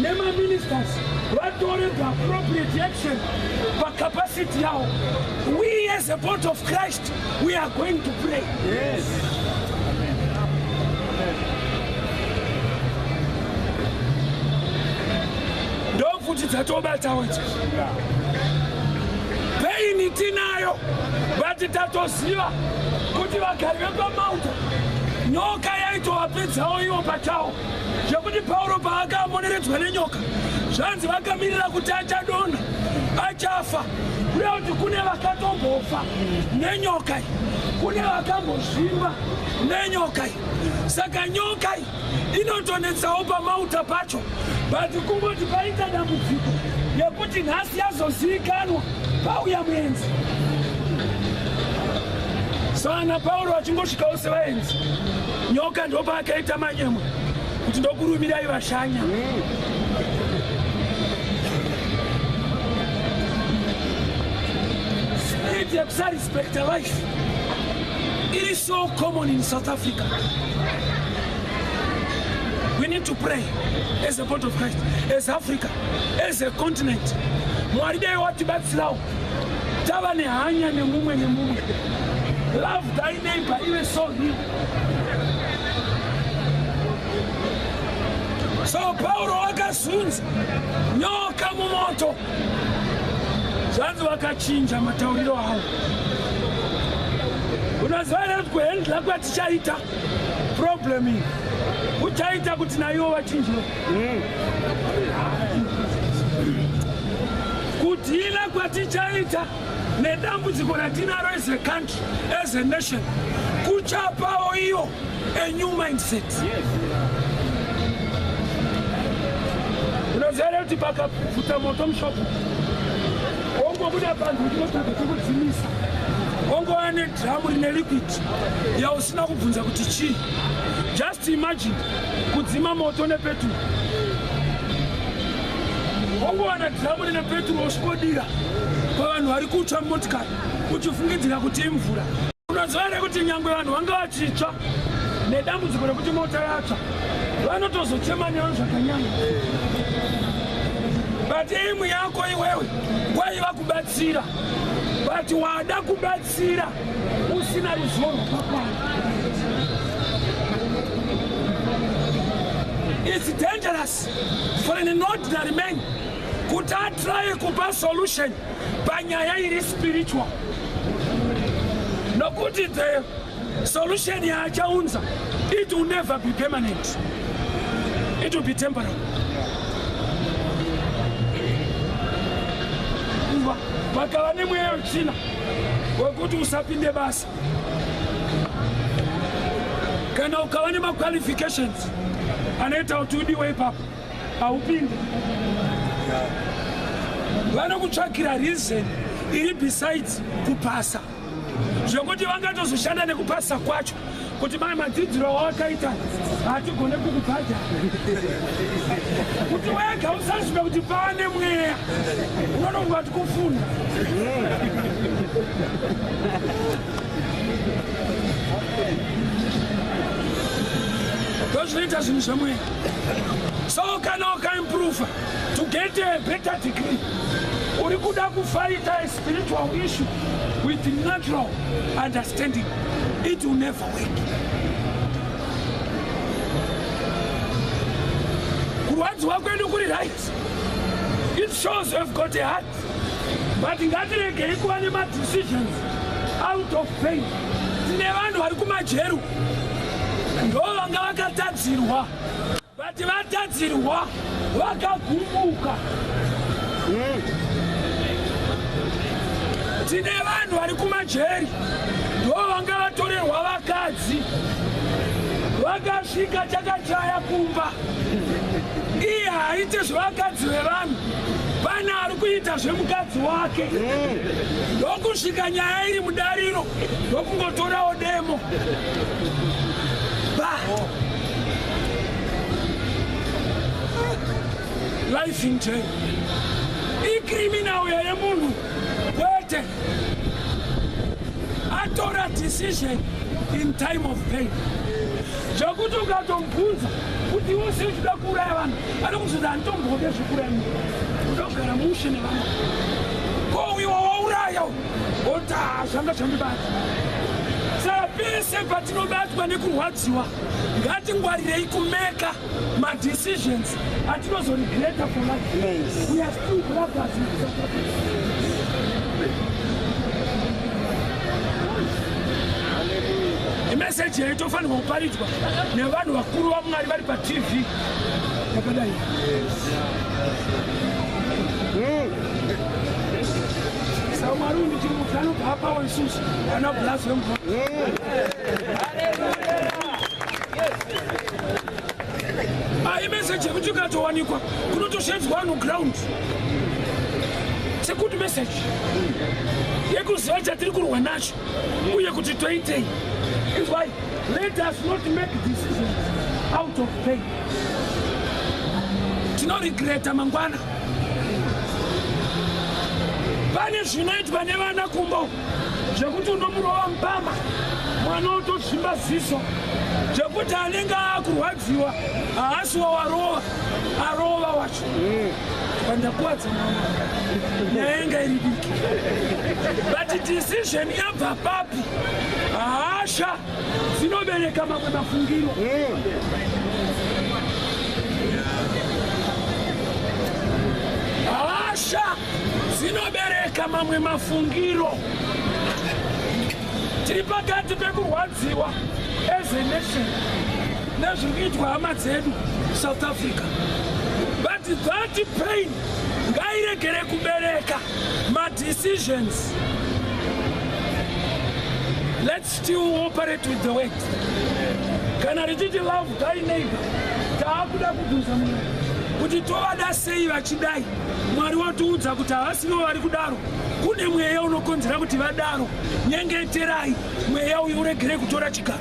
nemaministers vatore the appropriate action pacapacity yavo. We as a body of Christ, we are going to pray. Yes. Ndofuti dzatobatawo idzi. Pain tinayo, but tatoziva kuti vagari vepaMalta nyoka yaitovapedzawo ivo pachavo, zvekuti Pauro paakamoneredzwa nenyoka, zvanzi vakamirira kuti achadonha, achafa. Kureva kuti kune vakatombofa nenyoka iyi, kune vakambozvimba nenyoka iyi. Saka nyoka iyi inotonetsawo paMalta pacho, but kungoti paita dambudziko yekuti nhasi yazozivikanwa pauya muenzi. So ana Pauro achingosvikawo sevaenzi, nyoka ndopaakaita manyemwe kuti ndokurumirai vashanya. Spirit yekusarespecta life iri so common in South Africa. We need to pray as a body of Christ, as Africa, as a continent. Mwari dai watibatsirawo tava nehanya nemumwe nemumwe. Love thy neighbor ive so real. So Pauro akazunza nyoka mumoto, zvanzi vakachinja matauriro avo. Unoziva here kuti kuhandla kwatichaita problem iyi kuchaita kuti naivo vachinjiwe? Kudeala kwatichaita nedambudziko ratinaro as a country, as a nation, kuchapawo iyo a new mindset. Unoziva here kuti pakapfuta moto mushopu, wongobuda panhu uchinotsvaga chekudzimisa, wongova nedhiramu rine liquid yausina kubvunza kuti chii? Just imagine kudzima moto nepeturu. Wongowana dhiramu rine peturu, wosvikodira pavanhu vari kutsva mumotikari uchifungidzira kuti imvura. Unoziva here kuti nyangwe vanhu vanga vachitsva nedambudziko rekuti mota yatsva, vanotozochema newe zvakanyanya, but aim yako iwewe kwaiva kubatsira, but wada kubatsira usina ruzivo rwakakwana. It's dangerous for an ordinary man kuti atry kupa solution panyaya iri spiritual, nokuti the solution yaachaunza, it will never be permanent, it will be temporary. Vakava nemweya wechina wekuti usapinde basa kana ukava nemaqualifications anoita kuti udiwe ipapo, haupinde. Vanokutsvakira reason iri besides kupasa, zvekuti vangatozoshanda nekupasa kwacho kuti mai madzidziro awakaita hatigone kukubhadhara, kuti wega usazive kuti pane mweya unononga kuti kufunda. Ndozvinoita zvinhu zvemweya. So kana ukaimprova to get a better degree, uri kuda kufighta a spiritual issue with natural understanding, it will never work. Kurwadziwa kwedu kuri right. It shows you have got a heart. But ngatiregei kuva nemadecisions out of pain. Tine vanhu vari kumajeru ndo vanga vakatadzirwa, but vatadzirwa vakagumbuka. Tine vanhu vari kumajeri ndo vanga vatorerwa vakadzi, vakasvika chakachaya kumba. Iye haaite zvevakadzi vevanhu, pane ari kuita zvemukadzi wake. Ndokusvika nyaya iri mudariro, ndokungotorawo demo ba. Life in jail icriminal yemunhu, kwete atora decision in time of pain, zvekuti ukatomubvunza kuti iwe sei uchida kuuraya vanhu, anokuzoti handitombode zvekuuraya munhu, kudogara mushe nevanhu. Ko iwe wauraya? Oti zvanga zvandibata. Saka pese patinobatwa nekurwadziwa, ngatingwarirei kumeka madecisions atinozoregreta for life. We are still brothers in South Africa. Imeseji yaitofanirwa kuparidzwa nevanhu vakuru vaMwari vari paTV yakadai. Saka Mwari undichiri kuti anobva apawo isusu ana blasi vemvura. Ai, meseji yekuti ikatowanikwa kunotoshedzwa vanhu ground sekuti meseji yekuziva chatiri kurwa nacho uye kuti toitei. Is why let us not make decisions out of pain. Tinoregreta mangwana. Pane zvinoitwa nevana kumbo zvekuti unomurova mupama, mwana otozvimba ziso, zvekuti anenge aakurwadziwa haasi wawarova, arova wacho. Pandakuwadza mwana, nyaya inga iri diki, but decision yabva papi? Hasha dzinobereka mamwe mafungiro. Hasha dzinobereka mamwe mafungiro. Tiri pakati pekurwadziwa as a nation nezviri kuitwa hama dzedu South Africa, but that pain ngairegere kubereka madecisions. Let's still operate with the word. Kana richiti love thy neighbor, taakuda kubvunza Mwari kuti tovada sei vachidai. Mwari watiudza kuti havasivo vari kudaro, kune mweya unokonzera kuti vadaro. Nyengeterai mweya uyu uregere kutora chigaro.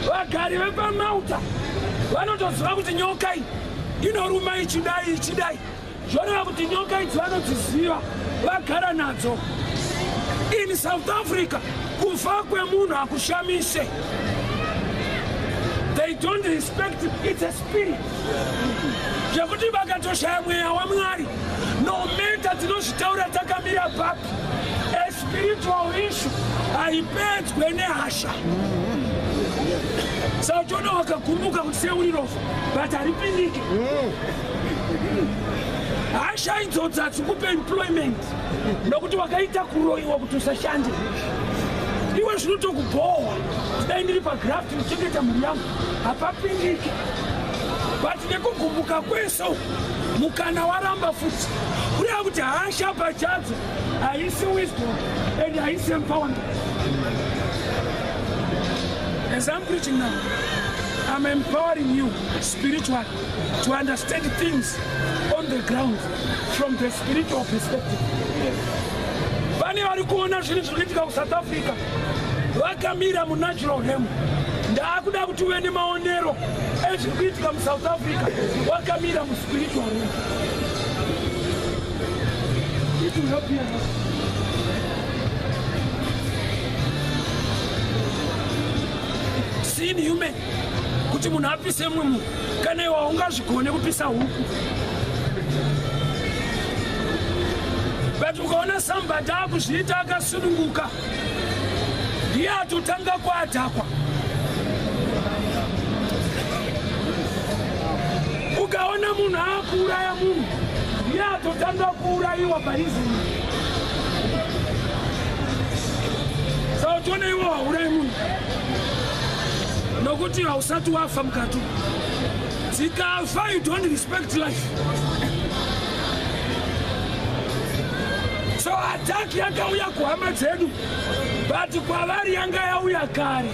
Vagari vepaMauta vanotoziva kuti nyoka iyi inoruma ichidai ichidai, zvoreva kuti nyoka idzi vanodziziva, vagara nadzo. In South Africa kufa kwemunhu hakushamise. They don't respect, it's a spirit, zvekuti vakatoshaya mweya waMwari, no matter tinozvitaura takamira papi, a spiritual issue haipedzwe nehasha. Saka uchiona wakagumbuka kuti seuri rofa, but haripindike. Hasha idzodzi hadzikupe employment, nokuti wakaita kuroyiwa kuti usashande. Iwe zvinotokubhohwa, dai ndiri pagraft ndichengeta mhuri yangu, hapapindike. But nekugumbuka kwese uku, mukana waramba futi. Kureva kuti hasha pachadzo haisi wisdom and haisi empowerment. As I'm preaching now, I'm empowering you spiritually to understand things on the ground from the spiritual perspective. Vane vari kuona zvinhu zviri kuitika kuSouth Africa vakamira munatural realm. Ndaakuda kuti uve nemaonero ezviri kuitika muSouth Africa wakamira muspiritual realm. It will help you a lot. Sin human kuti munhu apise mumwe munhu, kana iwe haungazvigone kupisa huku. But ukaona somebody akuzviita akasununguka, ndiye atotanga kuadhakwa. Munhu akuuraya munhu ndiye atotanga kuurayiwa parizini. Saka uchiona iwo hauurayi munhu nokuti hausati wafa mukati. Dzikafa, you don't respect life. So attack yakauya kuhama dzedu, but kwavari yanga yauya kare,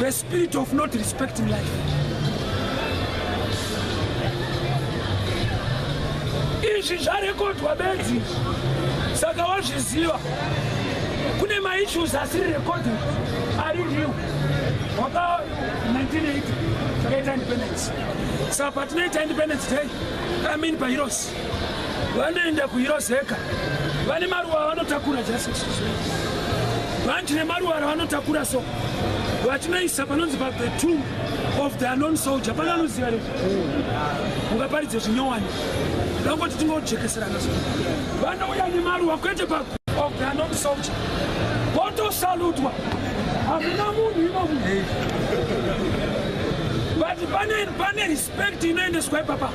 the spirit of not respecting life. Izvi zvarekodwa bedzi, saka wazviziva. Kune maissues asiri recorded ari real. Waka 1980 takaita independence. Saka patinoita Independence Day, I mean, paHeroes, vanoenda kuHeroes Acre, vane maruva avanotakura, just vanchi nemaruva ravanotakura, so vachinoisa panonzi pa the Tomb of the Unknown Soldier. Pana anoziva rezvo? Ungaparidze zvinyowani, dangoti tingojekeserana. So vanouya nemaruva, kwete pa of the Unknown Soldier, votosalutwa. Hamuna munhu imomo, but pane respect inoendeswa ipapa,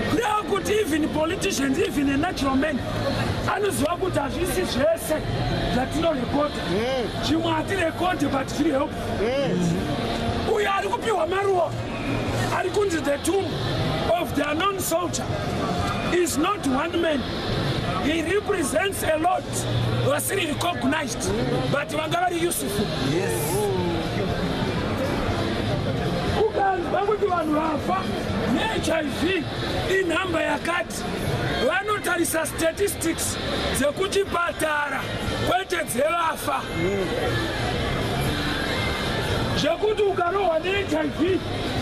kureva kuti even politicians, even a natural man anoziva kuti hazvisi zvese zvatinorekodha. Zvimwe hatirekodhe, but zviri helpful. Uyo ari kupiwa maruva ari kunzi the Tomb of the Unknown Soldier is not one man. He represents a lot vasiri recognized, but vanga vari useful. Ukanzwa kuti vanhu vafa neHIV inhamba yakati, vanotarisa statistics dzekuchipatara, kwete dzevafa. Zvekuti ukarohwa neHIV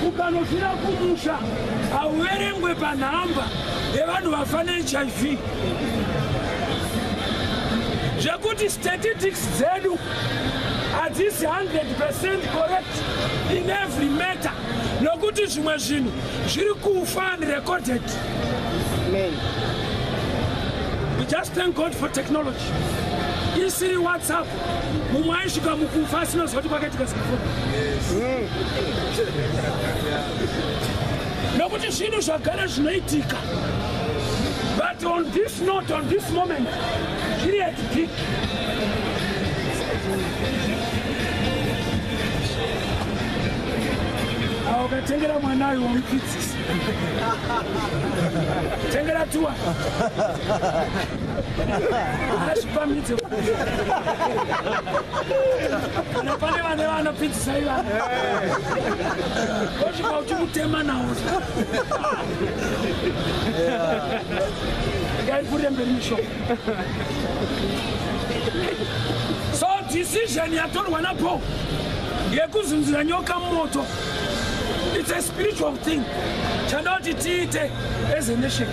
ukanofira kumusha, hauverengwe panhamba yevanhu vafa neHIV. Zvekuti statistics dzedu hadzisi 100% correct in every matter, nokuti zvimwe zvinhu zviri kufa unrecorded. Amen. We just thank God for technology. Isiri WhatsApp, mumwe aisvika mukufa asinoziva kuti kwakaitika zikufuna, nokuti zvinhu zvagara zvinoitika. But on this note, on this moment, zviri at peak. Awo ukatengera mwana uyu, wamupfidzisa, tengera tuwa azvipamidze. Kana pane vane vanopfidzisa ivana, osvika uchimutema nawo. Ngaipfuurire mberi mishoko. So decision yatorwa naPaul yekuzunzira nyoka mumoto, it's a spiritual thing. Chada kuti tiite as a nation,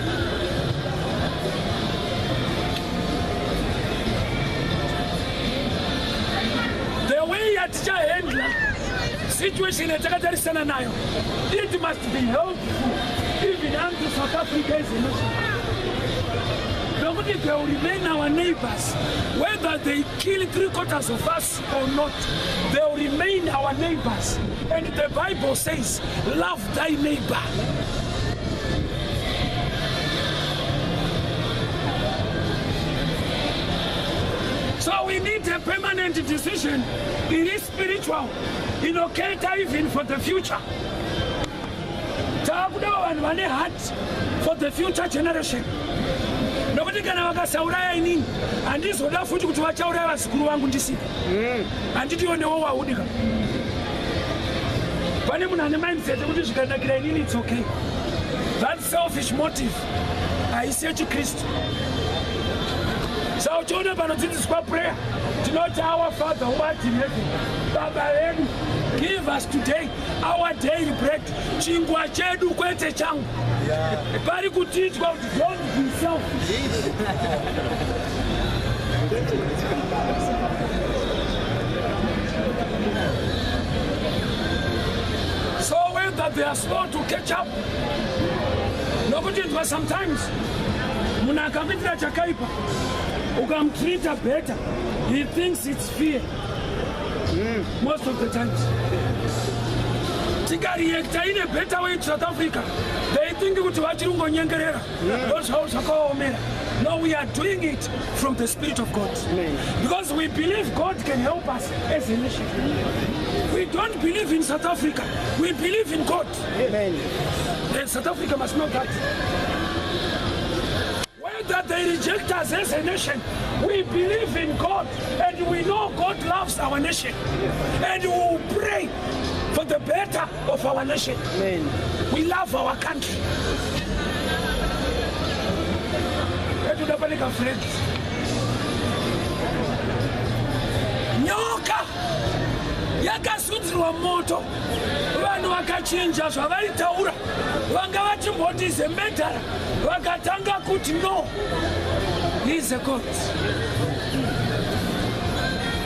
the way yatichahandla situation yatakatarisana nayo, it must be helpful even unto South Africa as a nation, nokuti they will remain our neighbors. Whether they kill three quarters of us or not, they will remain our neighbors, and the Bible says, "Love thy neighbor." So we need a permanent decision. It is spiritual, inocater even for the future. Taakudawo vanhu vane heart for the future generation, nokuti kana vakasauraya inini, handizoda futi kuti vachauraya vazukuru vangu ndisipo. Handitiwo newo waudika. Pane munhu ane mindset yekuti zvikanakira inini, it's okay. That selfish motive haisi yechikristu. Saka uchiona panodzidziswa prayer, tinoti, "Our Father who art in heaven," Baba vedu, "give us today our daily bread." Chingwa chedu, kwete changu. Pari kutiitwa kuti don't be selfish. So whether they are slow to catch up, nokuti nzwa, sometimes munhu akakuitira chakaipa, ukamutreata better, he thinks it's fear. Most of the times. Tikareacta in a better way to South Africa, they think kuti vachiri kungonyengerera, ndo zvavo zvakaomera. No, we are doing it from the Spirit of God. Amen. Because we believe God can help us as a nation. We don't believe in South Africa, we believe in God. Amen. And South Africa must know that. Whether they reject us as a nation, we believe in God and we know God loves our nation. And we will pray for the better of our nation. Amen. We love our country. Etoda pane kafriends. Nyoka yakasudzirwa moto, vanhu vakachinja zvavaitaura. Vanga vachimboti zemedhara, vakatanga kuti no, he is a God.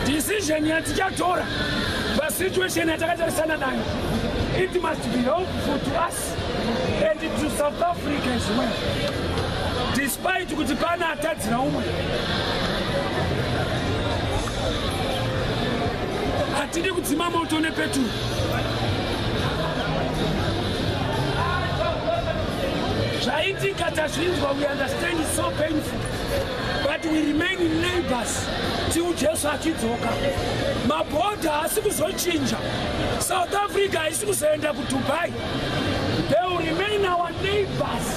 Decision yatichatora pasituation yatakatarisana nayo, it must be helpful to us and to South Africa as well, despite kuti pana atadzira umwe. Hatidi kudzima moto nepeturu. Zvaitika tazvinzwa, we understand it's so painful, but we remain neighbors till Jesu achidzoka. Mabhodha haasi kuzochinja. South Africa haisi kuzoenda kuDubai. They will remain our neighbors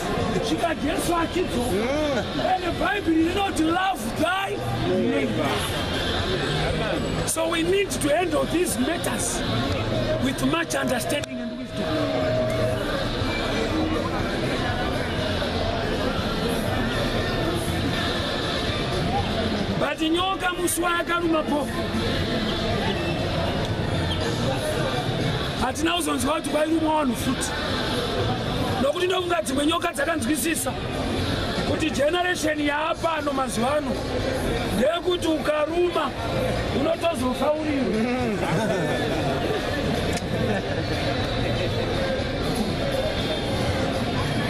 svika Jesu achidzoka. And Bhaibheri rinoti, "Love thy neighbor." So we need to handle these matters with much understanding and wisdom. But nyoka musi wayakaruma Paul, hatina kuzonzwa kuti kwairumwa vanhu futi, nokuti ndofunga dzimwe nyoka dzakanzwisisa kuti generation yaapano mazuva ano ndeyekuti ukaruma unotozofa uriwe.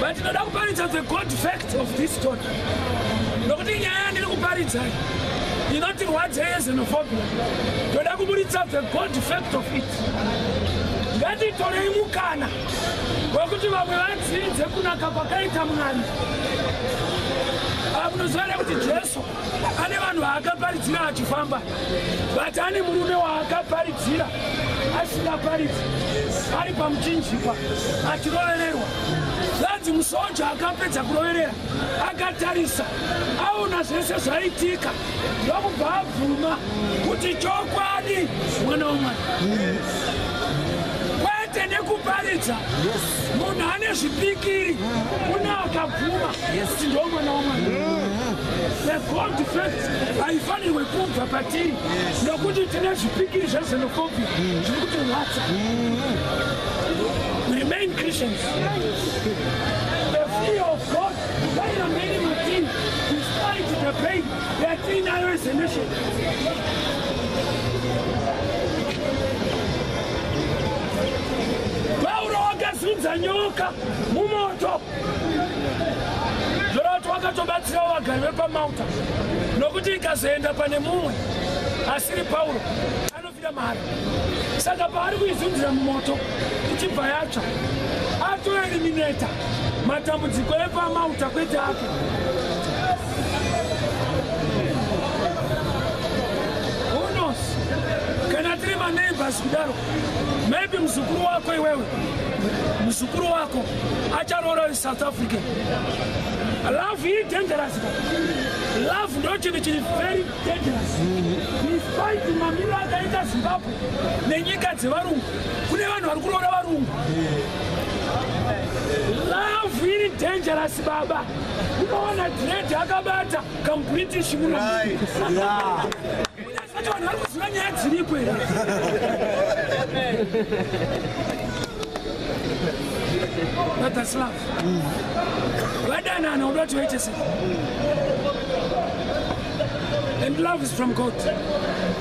But ndinoda kuparidza the God fact of this story, nokuti nyaya yandiri kuparidzai inotirwadzei yexenophobia, ndoda kuburitsa the God fact of it. Ngatitorei mukana wekuti vamwe vadzidze kunaka kwakaita Mwari. Munoziva here kuti Jesu ane vanhu vaakaparidzira achifamba, but ane murume waakaparidzira asingaparidzi, ari pamuchinjikwa achirovererwa? Zvanzi musoja akapedza kuroverera, akatarisa, aona zvese zvaitika, ndokubva abvuma kuti chokwadi mwana waMwari. Kwete nekuparidza, munhu ane zvipikiri kune akabvuma kuti ndo mwana waMwari. The God fact haifanirwe kubva patiri nokuti tine zvipikiri zvexenophobia zviri kutirwadza. We remain Christians. The fear of God ngairambeni matiri despite the pain yatiinayo as a nation. Pauro wakazunza nyoka mumoto, zvoreva kuti wakatobatsirawo vagari vepaMalta, nokuti ikazoenda pane mumwe asiri Pauro anofira mahara. Saka paari kuizunzira mumoto ichibva yatsva, atoeliminata matambudziko epaMalta, kwete ake. Who knows, kana tiri maneighbors kudaro, maybe muzukuru wako, iwewe muzukuru wako acharoora South African. Love iri dangerous. Love ndo chinhu chiri very dangerous. Despite mamiriro akaita Zimbabwe nenyika dzevarungu, kune vanhu vari kuroora varungu. Love iri dangerous, baba. Unoona dread akabata kamuBritish muno. Unazati vanhu vari kuziva nyaya dziripo here? But that's love. Vadanana, uda kuti vaite sei? And love is from God.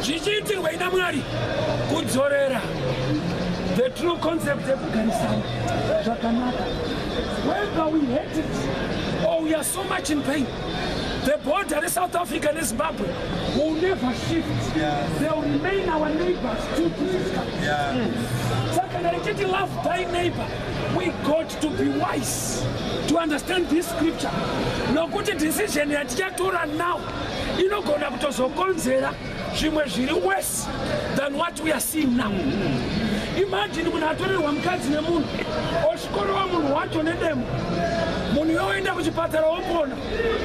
Zvichiitirwa ina Mwari kudzorera the true concept yekugarisana zvakanaka. Whether we hate it or we are so much in pain, the border reSouth Africa neZimbabwe will never shift. They will remain our neighbors till Jesus comes. Saka kana richiti Tichiti love thy neighbor, we got to be wise to understand this scripture, nokuti decision yatichatora now inogona kutozokonzera zvimwe zviri worse than what we are seeing now. Imagine munhu atorerwa mukadzi nemunhu, osvikorova munhu wacho nedemo, munhu yoenda kuchipatara, wopona,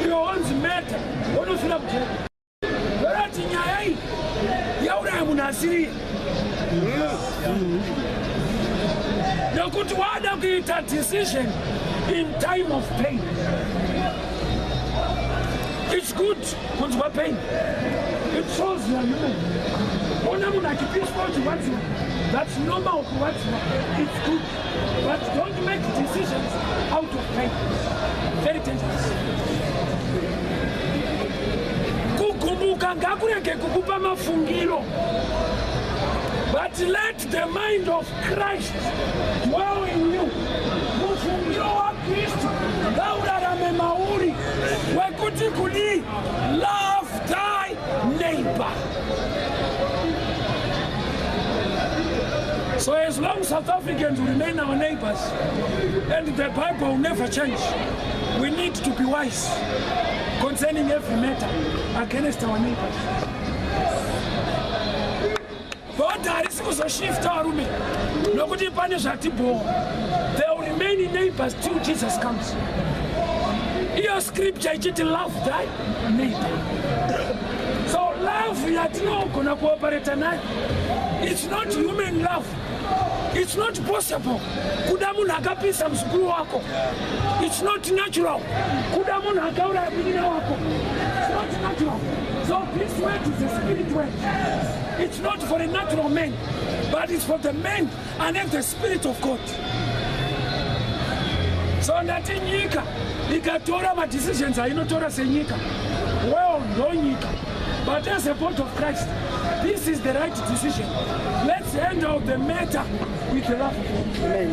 iwe wonzi meta, wonofira kujera. Vorati nyaya iyi yauraya munhu asiriye, nekuti wada kuita decision in time of pain. It's good kunzwa pain, it shows you are human. Ona munhu achipiswa, uchirwadziwa, that's normal kurwadziwa, it's good, but don't make decisions out of pain, very dangerous. Kugumbuka ngakurege kukupa mafungiro, but let the mind of Christ dwell in you. Mufungiro waKristu ngaurarame mauri, wekuti kudii? Love thy neighbor. So as long South Africans will remain our neighbors and the Bible will never change, we need to be wise concerning every matter against our neighbors. Border harisi kuzoshifta, varume, nokuti pane zvatibhowa. They will remain neighbors till Jesus comes. Iyo scripture ichiti love thy neighbor. So love yatinogona kuoperate nayo, it's not human love. It's not possible kuda munhu akapisa muzukuru wako. It's not natural kuda munhu akauraya munin'ina wako. It's not natural. So this word is a spirit word. It's not for a natural man, but it's for the man and have the spirit of God. So ndati nyika ikatora madecisions ainotora senyika, well, ndo nyika, but as a body of Christ, this is the right decision. Let's handle the matter with the love of God,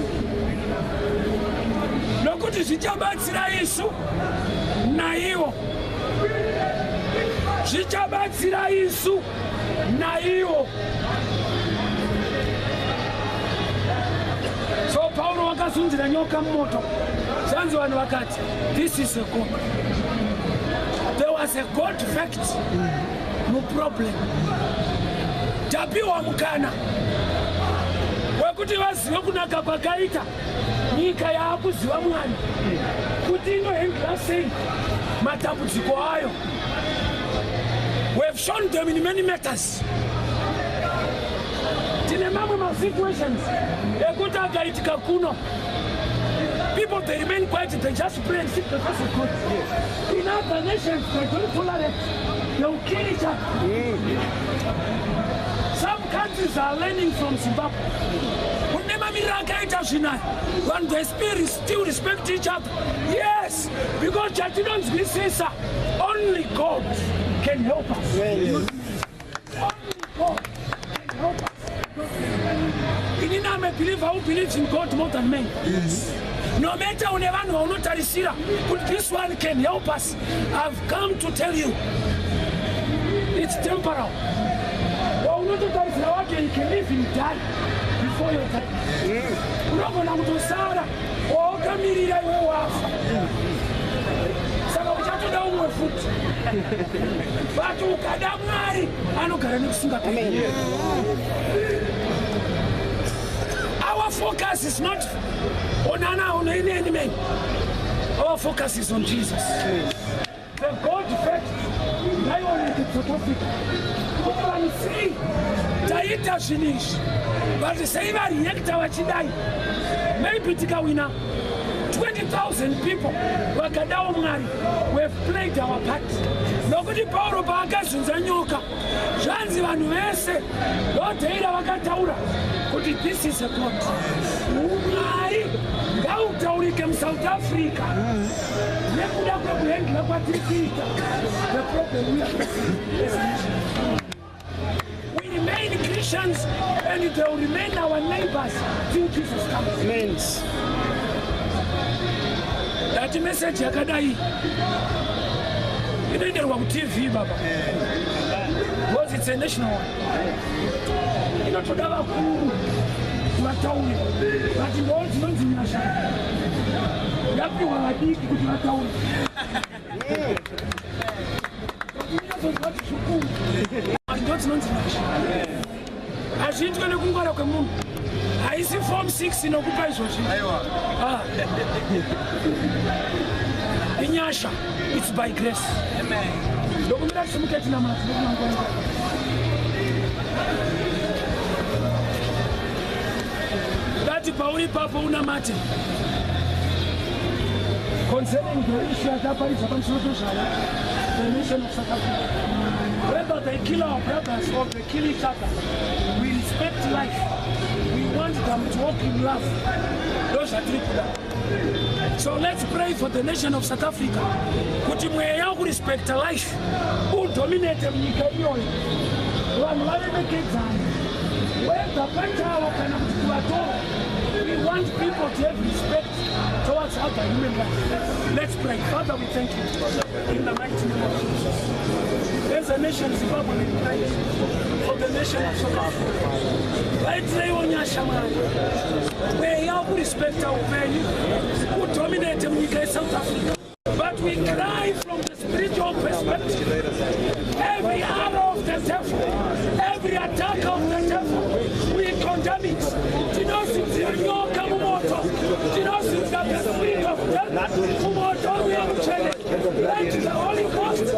nokuti zvichabatsira isu naivo, zvichabatsira isu naivo. So Pauro wakasunzira nyoka mumoto, zvanzi vanhu vakati, "This is a God." There was a God fact muproblem. Tapiwa mukana wekuti vazive kunaka kwakaita nyika yaakuziva Mwari, kuti inohandla sei matambudziko ayo. We have shown them in many matters. Tine mamwe masituations ekuti akaitika kuno, people, they remain quiet, they just pray and seek the face of God. In other nations, they don't tolerate, they will kill each other. Some countries are learning from Zimbabwe. Kune mamiriro akaita zvinaya, vanhu, the spirit still respect each other. Yes, because chatinonzwisisa, only God can help us. Only God can help us. Inini am a believer who believes in God more than men. No matter une vanhu vaunotarisira kuti this one can help us, I've come to tell you it's temporal. Waunototarisira wake, he can even die before your time. Unogona kutosara wawakamirira iwe wafa, saka uchatoda umwe futi. But ukada Mwari, anogara nekusingaperi. Our focus is not on ana, on any man. Our focus is on Jesus. The God fact ngaioneke South Africa, kuti vanhu sei taita zvinhu izvi, but sei vareacta vachidai? Maybe tikawina 20,000 people vakadawo Mwari, we have played our part, nokuti Pauro paakazunza nyoka, zvanzi vanhu vese ndoteira vakataura kuti this is a God. Umwari ngautaurike muSouth Africa nekuda kwekuhandla kwatiri kuita the problem we are facing as a nation. We remain Christians and they will remain our neighbors till Jesus comes. Amen. Ndati meseji yakadai inoenderwa kuTV, baba, because it's a national one. Inotoda vakuru. vataure, but ndo dzinonzi nyasha yapiwa vadiki kuti vataure. Unyatsonzwa kuti zvikuru, ndo dzinonzi nyasha. Hazviitwe nekungwara kwemunhu, haisi form 6 inokupa izvozvi. Ah. Inyasha, it's by grace. Ndokumira tisimuke tinamate nekunangwana. Dati pauri ipapo unamate concerning the issue yataparidza pamusoro pezvayo, the nation of South Africa, whether they kill our brothers or they kill each other. We respect life. We want them to walk in love. Ndo zvatiri kuda. So let's pray for the nation of South Africa kuti mweya wekurespecta life udominate munyika iyoyo, vanhu varemekedzana, whether pachavo kana kuti kuvatora. We want people to have respect towards other human life. Let's pray. Father, we thank you in the mighty name of Jesus. As a nation Zimbabwe, we pray for the nation of South Africa. Vaitireiwo nyasha, Mwari. Mweya wekurespecta upenyu udominate munyika yeSouth Africa. But we cry from the spiritual perspective: every arrow of the devil, every attack of the devil, we condemn it. Tinosidzira nyoka mumoto, tinosidzira the spirit of death mumoto uye mutsvene. Let the Holy Ghost